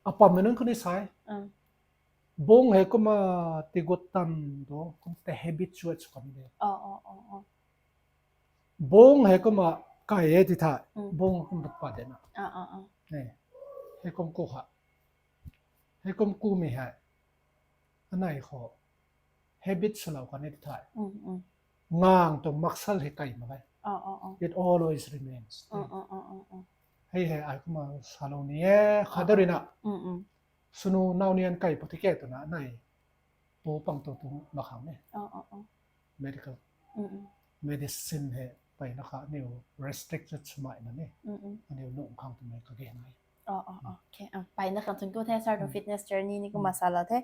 Apamei nunc khou ni sa e, bung hei kumna tigut tan tu kum tei habituate sw kan de. Bung hei kumna kai e ti thei, bung kum pat de na. Hei kum ku kha, hei kum kumei hei anei khou habit swlou kan e ti thei, ngang tuang muscle hei kai mak e. It always remains. Hei hei ai kumna salou ni e. Khat da ruina swnu nau nian kai pw ti ke twna anei pu pang tu tu mak khang ni. Medical, medicine hei mpeyna kha aniu restricted swmei na ni, aniu nuh khang twmei kage nai. Mpeyna khang thun ku the sir tuang fitness journey ni kumna salou the.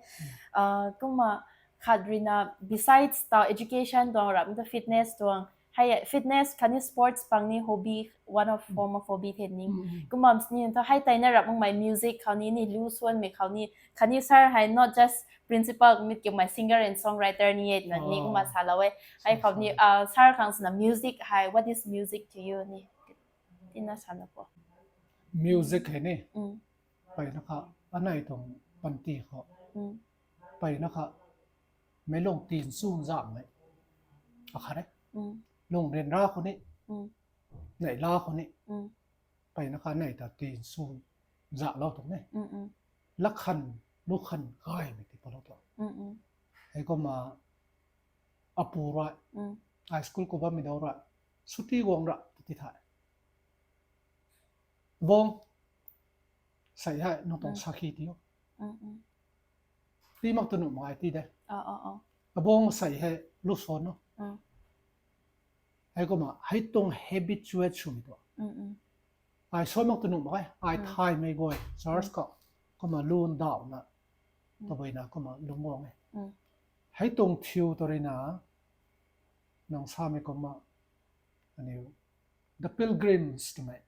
Kumna khat ruina besides ta education tuang ramh ta fitness tuang, hei fitness khatni sports pang ni hobby, one of form of hobby the ni. Kumna sini thu hei tei na ramh makmei music khou ni, ni lu suanmei khou ni, khatni sir hei not just principal mi kiumei singer and songwriter ni e twna ni kumna salou e. Hei khou ni sir khang swna music hei, what is music to you ni tina salou po. Music hei ni mpeyna kha anei tuang panty khou mpeyna kha meic lung tin sw nzamhmei akhat e. Lung ryanra khou ni, neihla khou ni mpeyna kha nei ta tin sw nzalou tuang e. Lakhan lukhan gaymei ti palou tuang. Hei kumna apu rui, high school khou bammei dau rui, suti guang ra ti thei, bung sei hei nang tuang sakhi ti o, ti mak tu nuh mak ai ti de. Abung sei hei lu suan o. Hei kumna hei tuang habituate swmei tu ai suan mak tu nuh mak e. Ai thaymei guay church khou kumna lu ndauhna, tabuina kumna lungc guang e. Hei tuang thiu tu ruina nang samei kumna aniu The Pilgrims twmei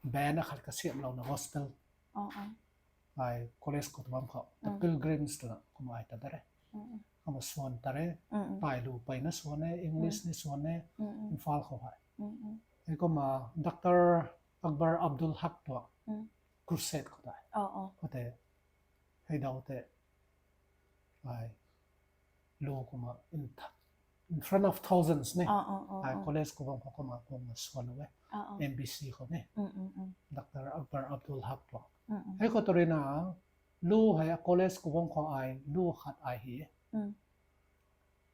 band akhat kasiamhlouna gospel, ai college khou tu bam khou The Pilgrims twna kumna ai ta da re. Kumna suan ta re. Tailu mpeyna suan e, English ni suan e, Imphal khou hei. Hei kumna Doctor Akbar Abdul Haq tuang crusade khou tei, khoutei hei dau tei ai lu kumna in front of thousands ni, ai college khou bam khou kumna kumna suanlou e. M B C khou ni, Doctor Akbar Abdul Haq tuang. Hei khou tu ruina lu hei college khou bam khou ai lu khat ai hi e.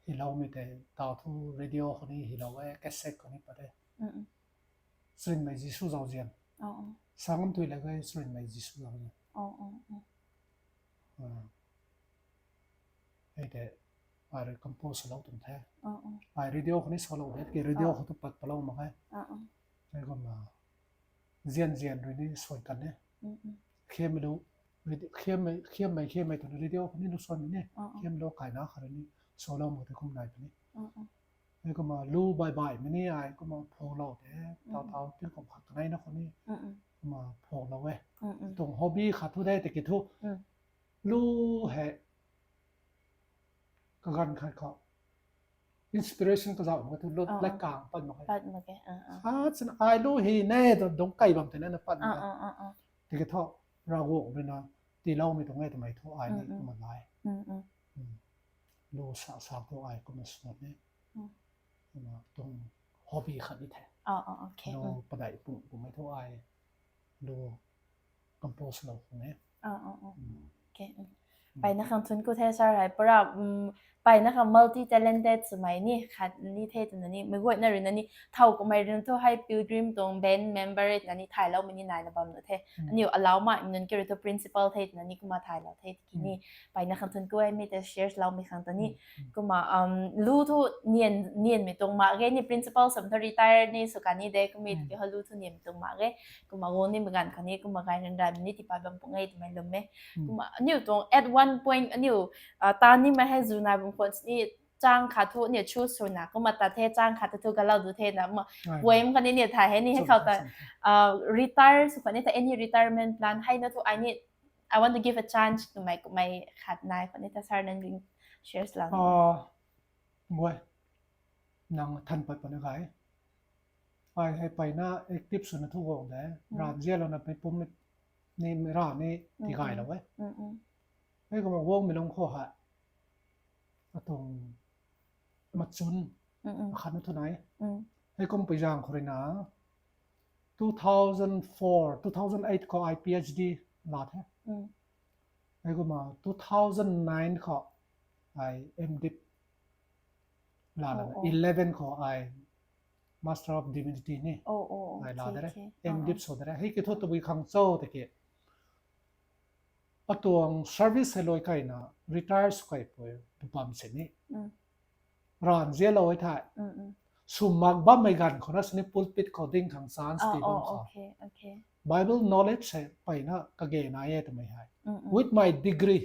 Hyloumei tei tau thu radio khou ni hylou e, cassette khou ni pat e. Charynmei Jisu zauzian. Sangam tui la ge Charynmei Jisu zauzian. Hei tei ai rui compose lou tuang the. Ai radio khou ni salou de, ki radio khou tu pat palou mak e. Hei kumna zian zian rui ni suan kan e. Khiammei lu, khiammei khiammei khiammei twna radio khou ni lu suanmei ni. Khiammei lu kaina khat rui ni salou mak tei kum nai puni. Hei kumna lu bai baimei ni ai kumna phoulou de, tau tau tingkum khat kaneina khou ni kumna phoulou e. Tuang hobby khat thu de tiki thu lu hei kaganv khat khou inspiration kazauh mak thu lu lat kang pat mak e. Achana ai lu hei ne tu dungc kei bam tei na pat mak e. Tiki thu Ravguangc rui na tiiloumei tuang e twmei thu ai ni kumna lai. Lu sa sa thu ai kumna suan e. Kumna tuang hobby khat ni the. Lu padeih pung kummei thu ai lu compose lou khang e. Mpeyna khang thun ku the sir hei pura, mpeyna khang multi talented swmei ni khat ni the twna ni meic guayna rui na ni thow kummei rui na thu hei Pilgrim tuang band member e twna ni thayloumei ni naina bam nu the. Aniu alauc mai nunc ki rui thu principal the twna ni kumna thaylou the tiki ni. Mpeyna khang thun ku e mi tei share loumei khang ta ni. Kumna lu thu nian nianmei tuang mak ge ni, principal sam thu retire ni sw kan ni de, kummei tiki hou lu thu nianmei tuang mak ge. Kumna guang nimei ganv khou ni kumna gay ranv ranv ni tiipat bam pung e twmei lwm e. Kumna aniu tuang at one point aniu taan nimei hei zu nai bam khwan ni chang khat thu aniu choose swna kumna tat the, chang khat thu galou du the na kumna poem khatni aniu thay hei ni hei khou ta retire sw khwan ni ta any retirement plan hei na thu ai ni I want to give a chance to my kummei khat nai khwan ni ta sir nang ring share lou. Guay, nang than pat pwna gay. Ai hei mpeyna active swna thu guang de. Ranv zianlouna mei pum ni mei ra ni tigaylou e. Hei kumna guangmei lung khou hei atuang machun akhatna thu nai. Hei kum pui zaeng khou rui na two thousand four, two thousand eight khou ai PhD la the. Hei kumna two thousand nine khou ai MDiv la lana eleven khou ai Master of Divinity ni ai la de re. MDiv sw de re. Hei ki thu tabui khang cho tiki atuang service hei luai kaina retire sw kaipui tu bam sini ranv zianlou e thei, sw mak bammei ganv khou na sini pulpit khou ding khang chance tii bam khou Bible knowledge hei mpeyna kage nai e twmei hei with my degree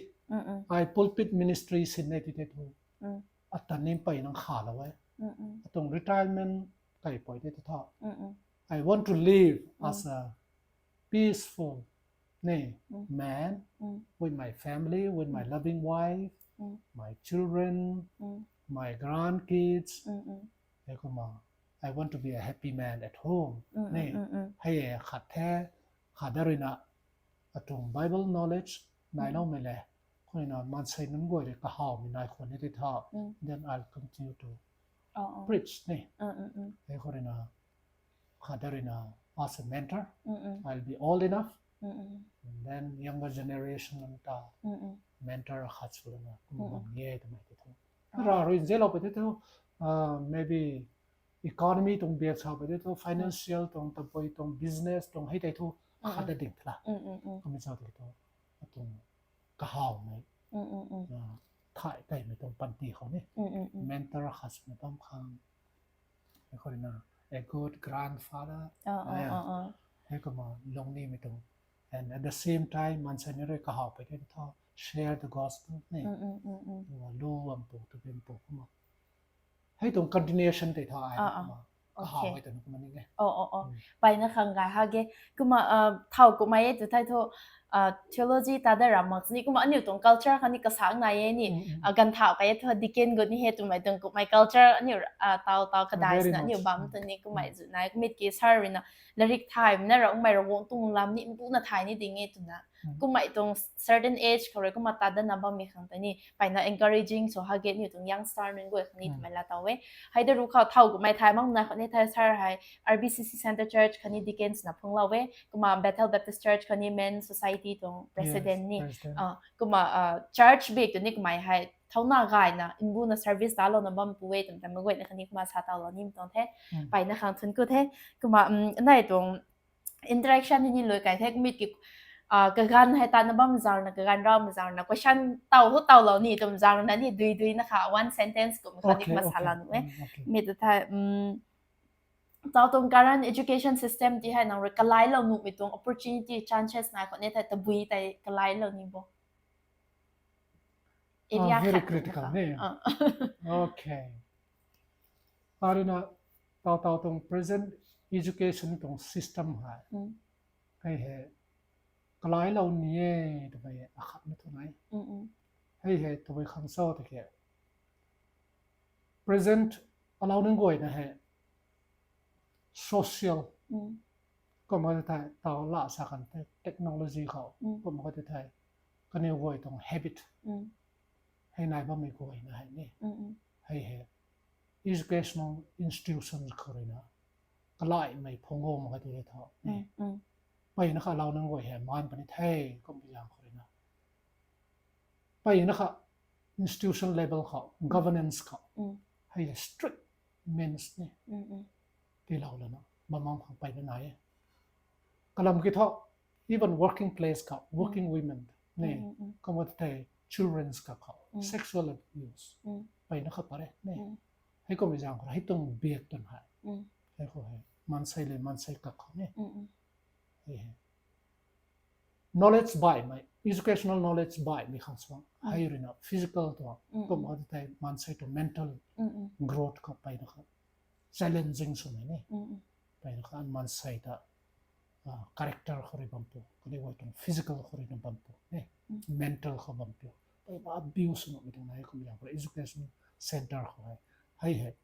ai pulpit ministry sin e ti tei thu atan ni mpeyna khalou e. Atuang retirement kaipui tei thu tha I want to live as a peaceful ni man with my family, with my loving wife, my children, my grandkids. Hei kumna I want to be a happy man at home ni. Hei e khat the, khat da rui na atuang Bible knowledge nailoumei le khou rui na maansei nunc guay rui kahawmei nai khwan ni tei tha, then I'll continue to preach ni. Hei khou rui na khat da rui na as a mentor, I'll be old enough, and then younger generation nunc ta mentor khat sw lana kumna bam e twmei tei thu ra rui nzianlou pui tei thu maybe economy tuang biak sa pui tei thu financial tuang, tabui tuang business tuang hei tei thu khat da ding thala. Kummei sa tei thu atuang kahawmei thay kaimei tuang panty khou ni mentor khat swna bam khang. Hei khou rui na a good grandfather. Hei kumna lungnimei tuang, and at the same time maansei ni rui kahaw pui tei thu share the gospel ni. Lu bam pu, tu bam pu kumna hei tuang continuation tei tha ai kumna kahaw e twna kumna ni e. Mpeyna khang gay ha ge. Kumna thow kummei e tu thei thu theology ta da ra mak sini kumna aniu tuang culture khatni kasang nai e ni. Ganv thau kai e thu deacon gut ni he twmei tuang kummei culture aniu tau tau kadai sina aniu bam tu ni kummei zu nai. Kummei ki sir rui na larik thaymei na Ravguangc tuang lam ni mpuna thay ni ding e twna kummei tuang certain age khou rui kumna ta dana bammei khang tei ni mpeyna encouraging sw ha ge aniu tuang youngster nunc guay khang ni twmei laa taw e. Hei da ru khou thow kummei thay mak na khou ni thei sir hei RBCC Centre Church khatni deacon swna phunglou e. Kumna Bethel Baptist Church khatni Men Society Society tuang president ni. Kumna church bik tu ni kamei hei thauna gayna nbuna service talouna bam pu e twmei ta meic guayna khatni kumna sa tawlou ni tuang the. Peyna khang thuanc ku the. Kumna nai tuang interaction ni lui kai the, kumit ki kaganv hei tatna bam zaeng ruina, kaganv raumei zaeng ruina question taw hu tawlou ni twmei zaeng ruina ni dui duina kha one sentence kum khatni kumna salou nuh e. Mi tu thei taw tuang current education system ti hei nang rui kalailou nuhmei tuang opportunity, chances nai khou ni thei tabui tei kalailou ni bo. Area very critical ni. Okay. Arina taw taw tuang present education tuang system hei hei hei kalailou ni e twmei akhat na thu nai. Hei hei tabui khang cho tiki present alou nunc guayna hei social, kumna thei taw la sa kan the technology khou, kumna thei kaniw guay tuang habit hei nai bammei guayna hei ni hei hei educational institutions khou ruina kalaimei phungc guang mak ka ti e tho. Peyna kha alou nunc guay hei maan puni the, kumna zaeng khou ruina peyna kha institution level khou, governance khou hei strict means ni tilou lana bam mak khang peyna nai e. Kalam ki thu even working place khou working women ni, kumna thei children's ka khou sexual abuse peyna kha pare ni. Hei kumna zaeng khou hei tuang biak twn hei hei khou hei maansei le maansei ka khou ni hei hei knowledge baihmei, educational knowledge baihmei khang suang hei ruina physical tuang, kumna thei maansei tuang mental growth khou peyna kha challenging swmei ni. Peyna kha maansei ta character khou rui bam pu, kaniw guay tuang physical khou ruina bam pu ni, mental khou bam pu, peyna abuse nuhmei tuang nai. Kumna zaeng khou education centre khou hei hei hei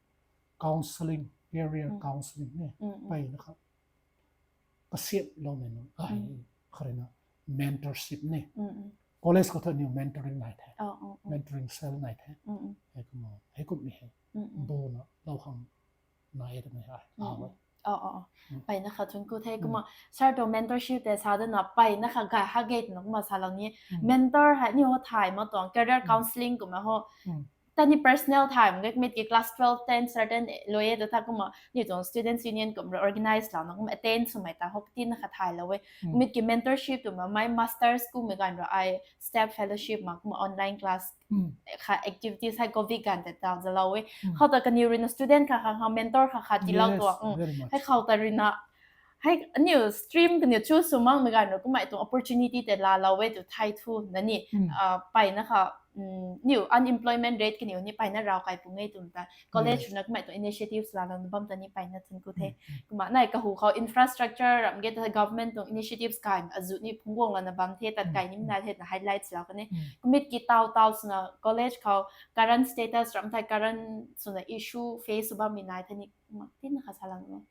counselling, career counselling ni peyna kha kasiamhloumei nunc ai khou ruina mentorship ni. College khou thu aniw mentoring nai the, mentoring cell nai the. Hei kumna hei kumhmei hei buna lou khang nai e twmei hei peyna kha thuanc ku the. Kumna sir tuang mentorship tei sa dana peyna kha gay ha gay twna kumna salou ni. Mentor hei aniw ho thay mak tuang career counselling kumna ho tani personal thay mak ge, kumit ki class twelve, ten certain lui e ta tha kumna aniw tuang students union kumna organize louna kumna attend swmei ta ho katina kha thaylou e. Kumit ki mentorship twmei mei masters kummei ganv rui ai step fellowship ma kumna online class kha activities hei covid ganv tei taw zalou e. Khou ta kaniw ruina student kha kha kha mentor kha kha tiilou tuang. Hei khou ta ruina hei aniw stream kaniw choose sw makmei ganv rui kumna tuang opportunity tei laalou e tw thay thu na ni. Peyna kha aniw unemployment rate kaniw ni peyna raw kai pung e twmei ta college ruina kumna tuang initiatives laalou na bam ta ni peyna thuanc ku the. Kumna nai kahu khou infrastructure ram ge ta government tuang initiatives kai azuh ni phungc guang lana bam the, tat kai nimei nai the twna highlights lou kan e. Kumit ki taw taw swna college khou current status ram thei current swna issue face sw bammei nai the ni kumna tina kha salou e.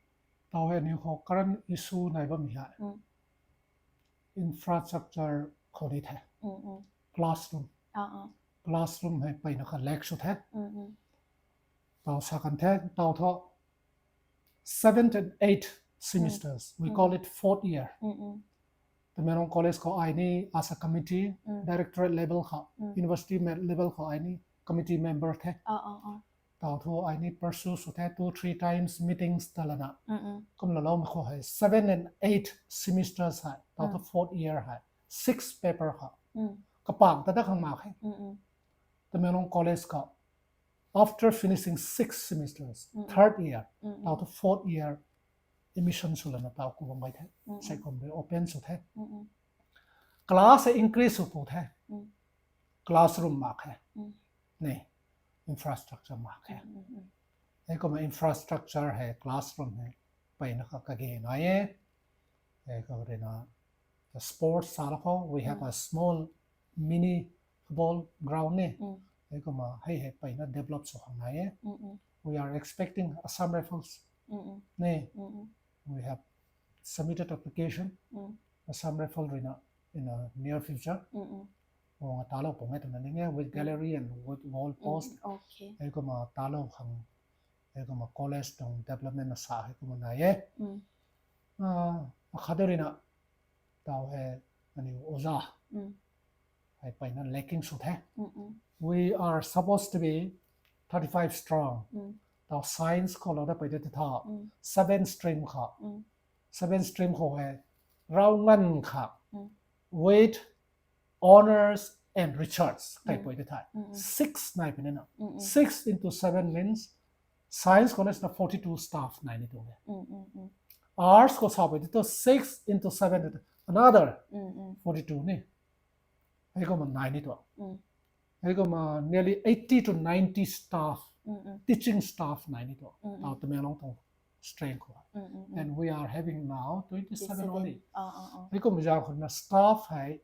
Taw hei aniw khou current issue nai bammei hei infrastructure khou ni the. Classroom, classroom hei peyna kha lack sw the. Taw sa kan the taw thu seventh and eighth semesters, we call it fourth year. Tamenglong College khou ai ni as a committee, directorate level khou, university level khou ai ni committee member the. Taw thu ai ni pursue sw the, two three times meetings ta lana. Kumna loumei khou hei seven and eight semesters hei taw thu fourth year hei six paper khou kapang ta dat khang mak khe. Tamenglong College khou after finishing six semesters, third year taw thu fourth year admission sw lana taw ku bam gay the. Sei kum rui open sw the. Class hei increase sw pu the. Classroom mak khe ni, infrastructure mak khe. Hei kumna infrastructure hei classroom hei peyna kha kage nai e. Hei khou ruina sports sa la khou we have a small mini football ground ni. Hei kumna hei hei peyna develop sw khang nai e. We are expecting Assam Rifles ni, we have submitted application Assam Rifle ruina in a near future. Guang talou pung e twna ning e with gallery and with wall post. Hei kumna talou khang, hei kumna college tuang development na sa hei kumna nai e. Akhat ruina taw hei aniu oja hei peyna lacking sw the. We are supposed to be thirty-five strong. Tau science khou lou da pey de tei tha, seven stream kha, seven stream khou hei rau nganv kha, with honours and research kei pey de thei, six nai puni na. Six into seven means science khou na forty-two staff nai ni tuang e. Arts khou sa pey de tu six into seven, another forty-two ni. Hei kumna nai ni tuang. Hei kumna nearly eighty to ninety staff, teaching staff nai ni tuang. Tau Tamenglong tuang strength khou. And we are having now twenty-seven only. Hei kumna zaeng khou na staff hei,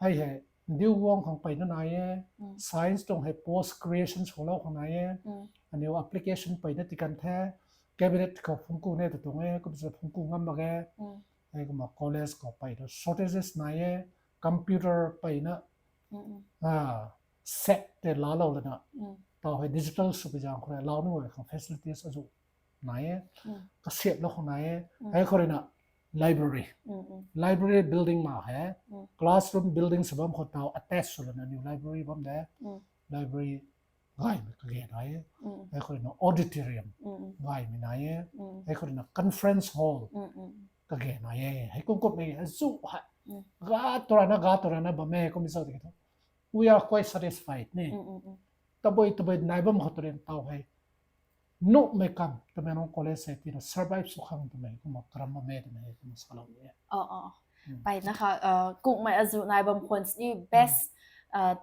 hei hei, ndiu guang khang peyna nai e, science tuang hei post creation swlou khang nai e, aniu application peyna tikan the, cabinet khou phungc ku ne ta tuang e, kumna phungc ku ngam mak ge, hei kumna college khou pey tu shortages nai e, computer peyna set tei laalou lana, tau hei digital sw pui zaeng khou rui lau ni guay khang facilities azu nai e, kasiamhlou khang nai e, hei khou rui na library, library building ma he, classroom building sw bam khou tau attach sw lana new library bam de, library gaymei kage nai e, hei khou rui na auditorium gaymei nai e, hei khou rui na conference hall kage nai e, hei kum kummei azu hei, ga tu rana ga tu rana bam e, kum zauc tiki thu we are quite satisfied ni. Tabui tabui nai bam khou tu rin tau hei, nuhmei kam Tamenglong college hei tina survive sw khang twmei kumna karam bam e twmei kumna salou ni e. Peyna kha, kummei azu nai bam khwan sini best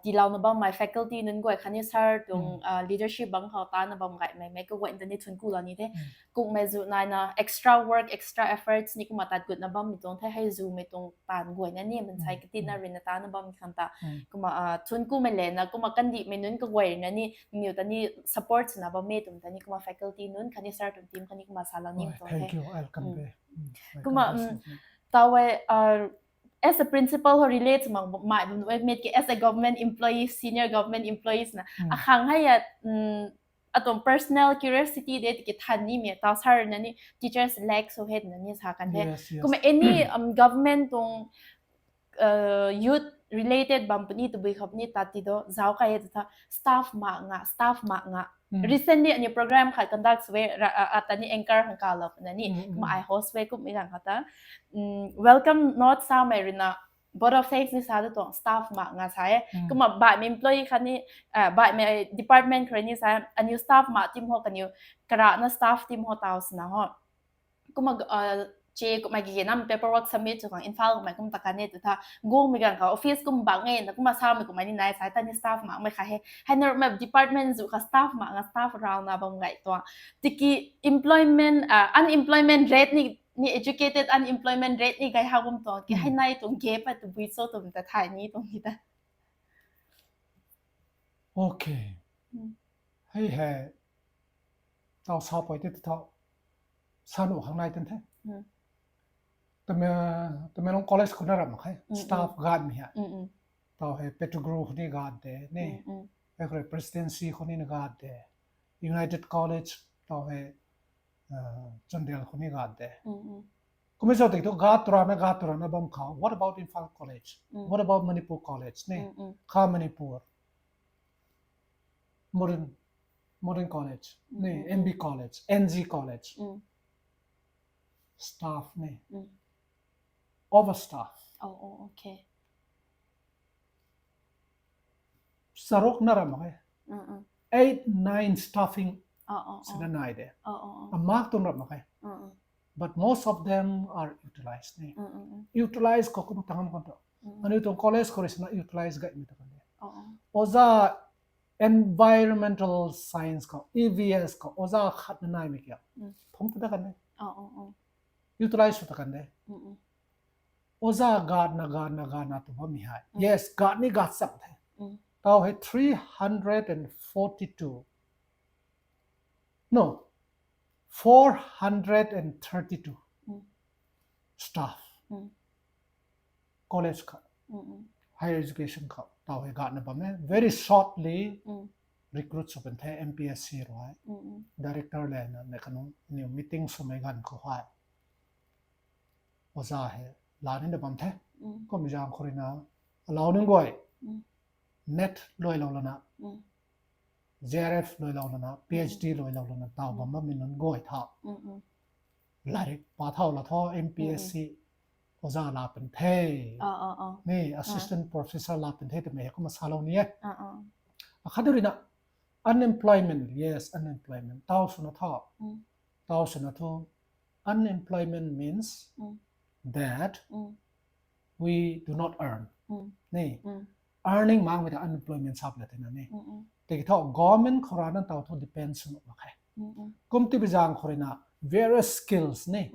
tiilouna bammei faculty nunc guay khatni sir tuang leadership bang khou tana bam gaymei mei kaguay ta ni thuanc ku lou ni the. Kummei zu naina extra work, extra efforts ni kumna tat gutna bammei tuang the, hei zumei tuang taanv guayna ni mansei katina ruina tana bammei khang ta kumna thuanc kumei lana kumna kandihmei nunc kaguay ruina ni niw ta ni support swna bam e twmei ta ni kumna faculty nunc khatni sir tuang team khatni kumna salou ni tuang the. Kumna tau e, as a principal ho relate mak mai bam e, mei ki as a government employee, senior government employees na akhang hei a atuang personal curiosity de tiki than nimei tau sir na ni teachers lack sw he twna ni sa kan the. Kumna any government tuang youth related bam puni tabui khou puni tat ti do zauc kai e tu tha, staff mak nga, staff mak nga. Recently aniu program khat conduct sw e, ata ni anchor khang kalou puna ni kumna ai host sw e, kummei ganv khou ta welcome note samei ruina vote of thanks ni sa tu tuang staff mak nga sa e. Kumna baihmei employee khatni baihmei department khou rui ni sa e, aniu staff mak tim ho kaniw karana staff tim ho tau swna ho. Kumna che kummei kage nam paperwork submit sw khang Imphal kummei kum ta kan e tu tha, guangmei ganv khou office kum bang e na kumna samei kummei ni nai sa e, ta ni staff makmei kha he. Hei na ruhmei department zu kha staff mak nga, staff rauna bam gay tuang. Tiki employment, unemployment rate ni, ni educated unemployment rate ni gay how bam tuang ki hei nai tuang gap a tabui cho twmei ta thay ni tuang ki ta. Hei hei, tau sa pey te tu tha, sa nuh khang nai tan the. Tamenglong college khou na ram mak khe, staff ganmei hei. Tau hei Pettigrew khou ni gan de ni, hei khou rui Presidency khou ni na gan de, United College, tau hei Chandel khou ni gan de. Kummei zauc tiki thu ga turana ga turana bam khou, what about Imphal College? What about Manipur College ni? Kha Manipur, Modern, Modern College ni, M B College, N G College, staff ni, overstaff. Charuk na ram mak khe, eight nine staffing swna nai de. Amak tuang ram mak khe. But most of them are utilized ni. Utilize khou kum tangam kan tu, aniu tuang college khou rui swna utilize gaymei ta kan de. Oja Environmental Science khou, E V S khou oja khat na naimei kia, phungc ta kan de. Utilize sw ta kan de. Oja gatna gatna gatna tu bammei hei, yes, gat ni gat chang the. Tau hei three hundred and forty-two, no, four hundred and thirty-two staff, college khou, higher education khou tau hei gatna bam e. Very shortly recruit sw kan the M P S C rui. Director le na ne kanu aniu meeting swmei ganv khou hei oja hei la nina bam the. Kum zaeng khou ruina, alou nunc guay, NET luailou lana, JRF luailou lana, PhD luailou lana taw bam bammei nunc guay tha, latrik pa thau la thu, MPSC oja la pun the, ni assistant professor la pun the twmei hei kumna salou ni e. Akhat ruina, unemployment, yes, unemployment taw swna tha, taw swna thu, unemployment means that we do not earn, ni, earning makmei ta unemployment sa pla tina ni. Tiki thu government khou rana taw thu depend sw nuh mak khe. Kum tibi zaeng khou ruina, various skills ni,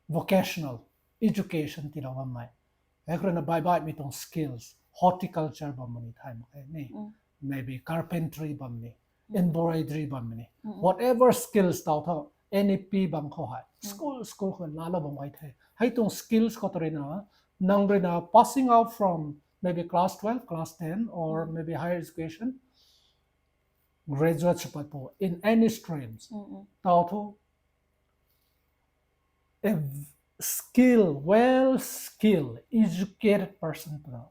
vocational education tiilou bammei, hei khou ruina baih baihmei tuang skills, horticulture bam puni thay mak khe ni, maybe carpentry bam ni, embroidery bam ni, whatever skills taw thu, NEP bam khou hei school school khou laalou bam gay the. Hei tuang skills khou tu ruina, nang ruina passing out from maybe class twelve, class ten, or maybe higher education, graduate sw pat pu in any streams, taw thu, a skill, well skilled, educated person twna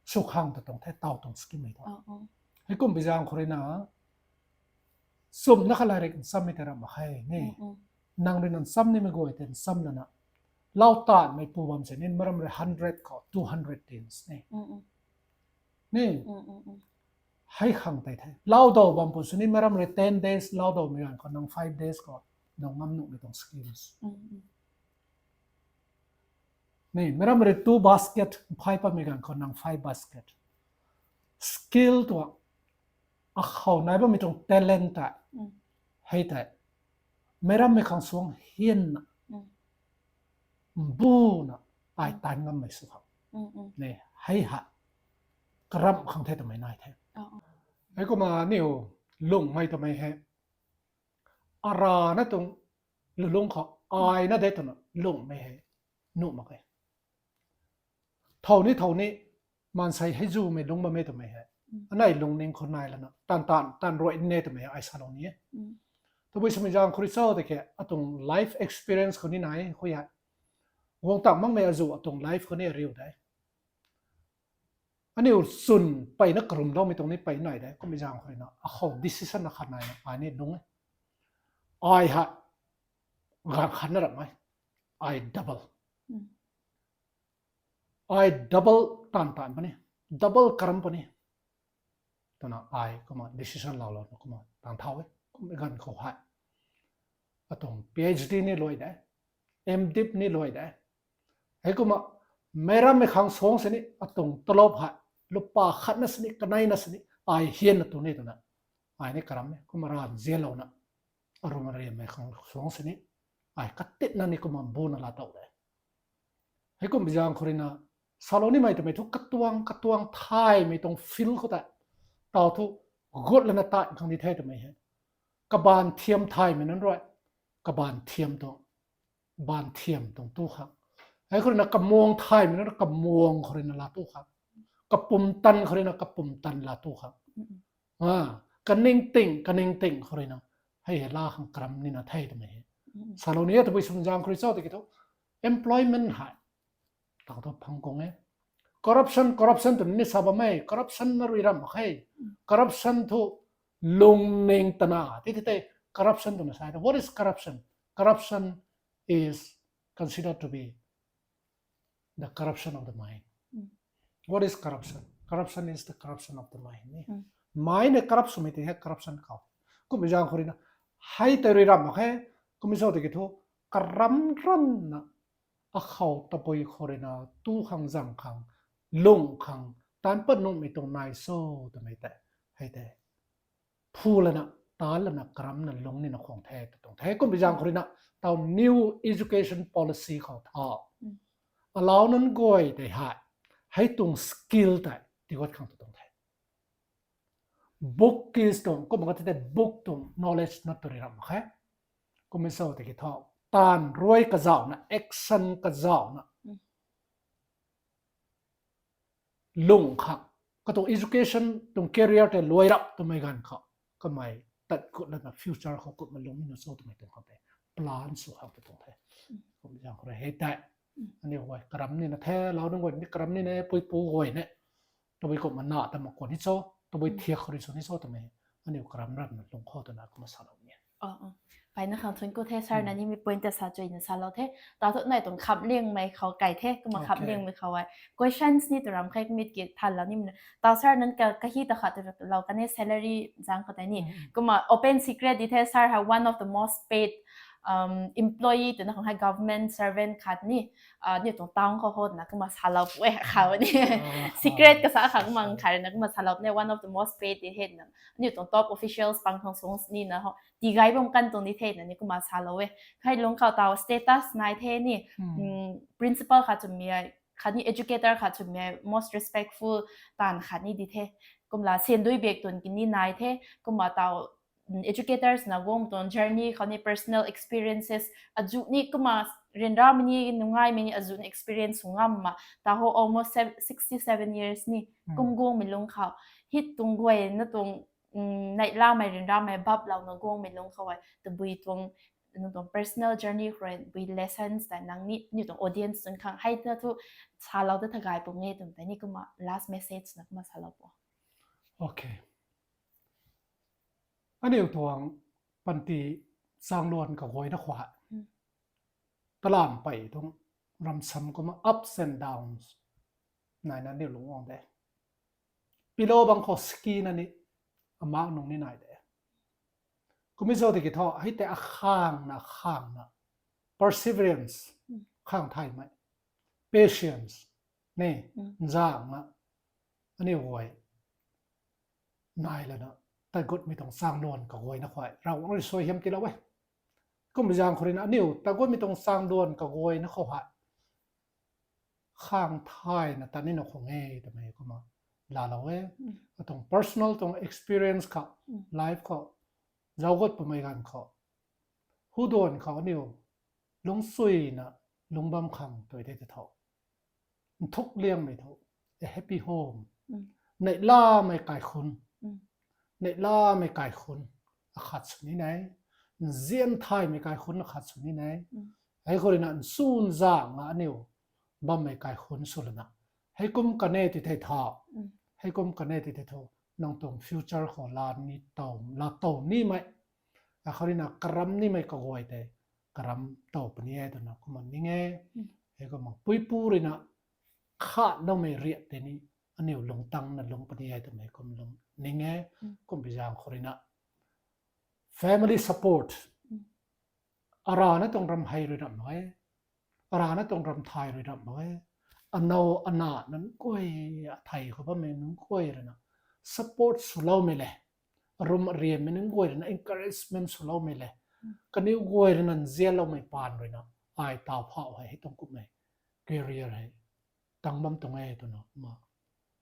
sw khang ta tuang the taw tuang scheme hei thu. Heikum bi zaeng khou ruina, chumna kha latrik nchammei tei ramh mak khe ni. Nang ruina ncham nimei guay tei ncham lana, lau tanmei pu bam sini, meiram rui hundred khou two hundred tins ni, ni, hei khang tei the. Lau daw bam pu sini, meiram rui ten days lau dawmei ganv khou nang five days khou dau ngam nuhmei tuang skills, ni, meiram rui two basket phay patmei ganv khou nang five basket. Skill tuang, akhou nai bammei tuang talent tei, hei tei, meicrammei khang suang hianna, mbuna, ai tan ngammei sw khang, ni, hei hei karamh khang the twmei nai the. Heikumna aniu lungmei twmei hei, arana tuang lulungc khou aina de twna lungmei hei nuh mak e. Thow ni thow ni, maansei hei zumei lungc bammei twmei hei, anei lungning khou nai lana taanv taanv taanv ruai ni e twmei hei ai salou ni e. Tabui swmei zaeng khou rui cho tiki, atuang life experience khou ni nai khou hei, guang tang makmei azuh atuang life khou ni ariu de. Aniu chwn peyna karumloumei tuang ni pey nai de, kummei zaeng khou ruina akhou decision na khat naina ai ni lungc e. Ai hei ganv khatna ramh e, ai double, ai double taanv taanv puni, double karamh puni twna ai kumna decision laulouna kumna taanv thau e. Kummei ganv khou hei atuang PhD ni luai de, MDiv ni luai de. Heikumna meicrammei khang suang sini atuang talop hei lupa khatna sini, kaneina sini ai hianna tu ni twna ai ni karamh e. Kumna ranzianlouna, arum ariammei khang suang sini ai katitna ni kumna mbuna laatow de. Heikummei zaeng khou ruina salou nimei twmei thu katuang katuang thaymei tuang field khou tei taw thu gut lana tat khang di the twmei hei, kabaanv thiam thaymei nunc rui kabaanv thiam tuang, baanv thiam tuang tu khang, hei khou ruina kamuang thaymei nunc rui kamuang khou ruina laa tu khang, kapumtan khou ruina kapumtan laa tu khang, a, kaningting kaningting khou ruina hei hei laa khang karamh nina the twmei hei salou ni e. Tabui swmei zaeng khou rui cho tiki thu employment hei taw thu phang kung e. Corruption, corruption twna ni sa bammei, corruption na rui ramh mak khe. Corruption thu lungning tana ti ti tei corruption twna sa e. What is corruption? Corruption is considered to be the corruption of the mind. What is corruption? Corruption is the corruption of the mind ni. Mind hei corrupt swmei tei hei corruption khou. Kummei zaeng khou ruina hei tei rui ramh mak khe. Kummei cho tiki thu karamh ramhna akhou tabui khou ruina tu khang zang khang, lung khang, taanc pat nuhmei tuang nai cho twmei tei hei tei phu lana, taanc lana, karamhna lungc nina khwang the tw tuang the. Kummei zaeng khou ruina taw new education policy khou tha alou nunc guay tei hei hei tuang skill tei tiiguat khang tw tuang the. Book keys tuang, kumna ka ti tei book tuang knowledge na tu rui ramh mak khe. Kummei cho tiki thu taanv ruai kazauhna, action kazauhna lung khang, katuang education tuang career tei luai rap twmei ganv khou kamei tat gut lana future khou kumna lungc nina cho twmei tuang khang tei plan sw khang tw tuang the. Kummei zaeng khou rui hei tei Aniu guay karam nina the, lau nunc guay ni karam nina, puipu guay ne. Tabui kumna ta mak kwan ni cho, tabui thiak khou rui sw ni cho twmei. Aniu karam ram na lung khou twna kumna salou ni. Mpeyna khang thuanc ku the, sir na nimei point ta sa chuina salou the. Tau thu nai tuang kham liangmei khou kai the, kumna kham liangmei khou ai. Questions ni tu ram khe mit ki than lou nimei. Tau sir nunc ka, kahi ta khat tu lou kan e salary zang khou tei ni. Kumna open secret di the, sir hei one of the most paid um, employee twna khang hei government servant khat ni, uh, aniu tuang town khou hot na kumna salou pu e khou ni. Secret kasa khang mang khai na kumna salou ne, one of the most paid di he na. Aniu tuang top officials pang khang sung nina ho. Tigay bam kan tuang di the na ni kumna salou e. Khai lung khou tau status nai the ni. Principal khat chwmei, khatni educator khat chwmei, most respectful taanv khat ni di the. Kumna sandui bak tuang kini nai the, kumna tau educators na guang tuang journey khou ni personal experiences azuh ni kumna ryanramei ni nungaimei ni azuh ni experience sw ngam ma, ta ho almost sixty seven years ni kum guangmei lung khou, hei tuang guay na tuang neihlamei ryanramei baplouna guangmei lung khou e tabui tuang nang tuang personal journey khou rui bui lessons ta nang ni aniu tuang audience nunc khang hei ta thu salou ta thagay pung e twmei tei ni kumna last message na kumna salou pu. Aniu tuang panty changluan kaguayna khou, talam pei tuang ramsam kumna ups and downs naina aniu lungc guang de. Pilou bang khou ski na ni, amak nung ni nai de. Kumna cho tiki thu hei tei akhang na khang na perseverance, khang thaymei, patience ni nzangna aniu guay nai lana tat gutmei tuang changluan kaguayna khou Ravguangc rui suaihiam tiilou e. Kumna zaeng khou rui na aniu tat gutmei tuang changluan kaguayna khou hei khang thayna tat nina khang e twmei kumna laalou e. Atuang personal tuang experience khou, life khou, zauc gut pumei ganv khou, huduan khou aniu lungcsuina lungc bam khang tui de tei tho. Nthuk liangmei tho, a happy home, neihlamei kaikhun, neihlamei kaikhun akhat sw ni nai, nzian thaymei kaikhun akhat sw ni nai. Hei khou rui na nchun zangna aniu bammei kaikhun sw lana, hei kum kan e ti thei tha, hei kum kan e ti thei tho, nang tuang future khou laa ni tow, laa tow nimei, hei khou rui na karam nimei kaguay tei karam tow puni e twna kumna ning e. Hei kumna puipu rui na khatloumei riak tei ni aniu lungtang na lungc puni e twmei kum lung ning e. Kumna zaeng khou rui na family support, arana tuang ram hei rui ramh mak e, arana tuang ram thay rui ramh mak e. Anow ana nunc guay, athei khou bammei nunc guay rui na support swloumei le, arum ariammei nunc guay rui na encouragement swloumei le, kaniw guay rui na nzianloumei paan rui na ai taw phauh hei hei tuang kumhmei career hei tang bam tuang e twna kumna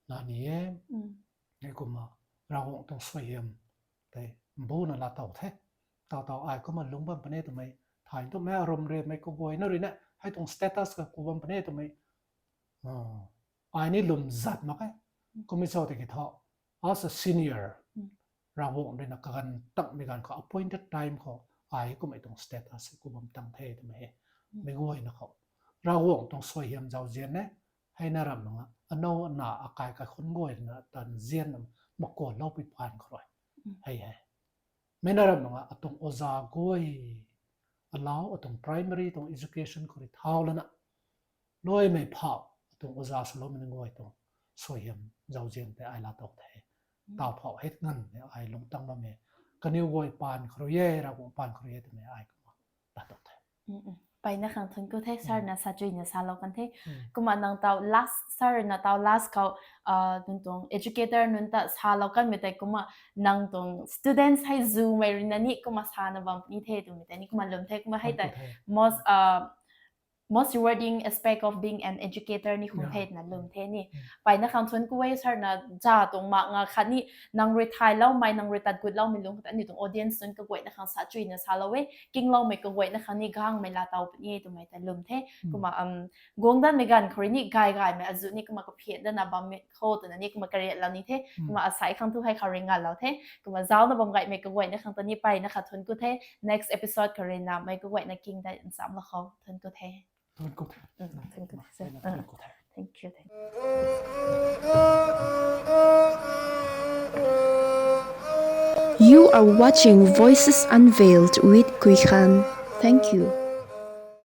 laa ni e. Hei kumna Ravguangc tuang suaihiam tei mbuna laa tow the. Taw taw ai kumna lungc bam puni twmei thay twmei arum ariammei kaguayna rui na hei tuang status ka ku bam puni twmei ai ni lwm zat mak e. Kumna cho tiki thu, as a senior, Ravguangc rui na kaganv tangmei ganv khou appointed time khou ai kumhmei tuang status ku bam tang the twmei he. Meic guayna khou Ravguangc tuang suaihiam zauzian e. Hei na ramh nunc a anow ana akai kaikhun guay rui na tan zianna makuanloupui paan khou rui hei he. Mei na ramh nunc a atuang oza guay, alau atuang primary tuang education khou rui thau lana luaimei phauh atuang oza swloumei nunc guay tuang suaihiam zauzian tei ai laa tow the. Taw phauh hei nganv e ai lungtang bam e. Kaniw guay paan khou rui e, Ravguangc paan khou rui e twmei ai kumna laa tow the. Mpeyna khang thuanc ku the, sir na sa chuina salou kan the. Kumna nang taw last, sir na taw last khou, nang tuang educator nunc ta salou kanmei tei kumna nang tuang students hei zumei rui na ni kumna sana bam puni the twmei tei ni kumna lwm the. Kumna hei tei most most rewarding aspect of being an educator ni khang the twna lwm the ni. Mpeyna khang thuanc ku e, sir na za tuang mak nga khatni nang rui thayloumei, nang rui tat gutloumei lung khou ta aniu tuang audience nunc kaguayna khang sa chuina salou e, kingloumei kaguayna khang ni gangmei laa tow puni e twmei tei lwm the. Kumna guang danmei ganv khou rui ni gay gaymei azuh ni kumna kaphian dana bammei khou twna ni kumna kariatlou ni the. Kumna asei khang thu hei khou rui ngalou the. Kumna zauna bam gaymei kaguayna khang ta ni mpeyna kha thuanc ku the. Next episode khou rui na meic kaguayna king tei nchamlou khou thuanc ku the. Thank you. You are watching Voices Unveiled with Kuikhan. Thank you.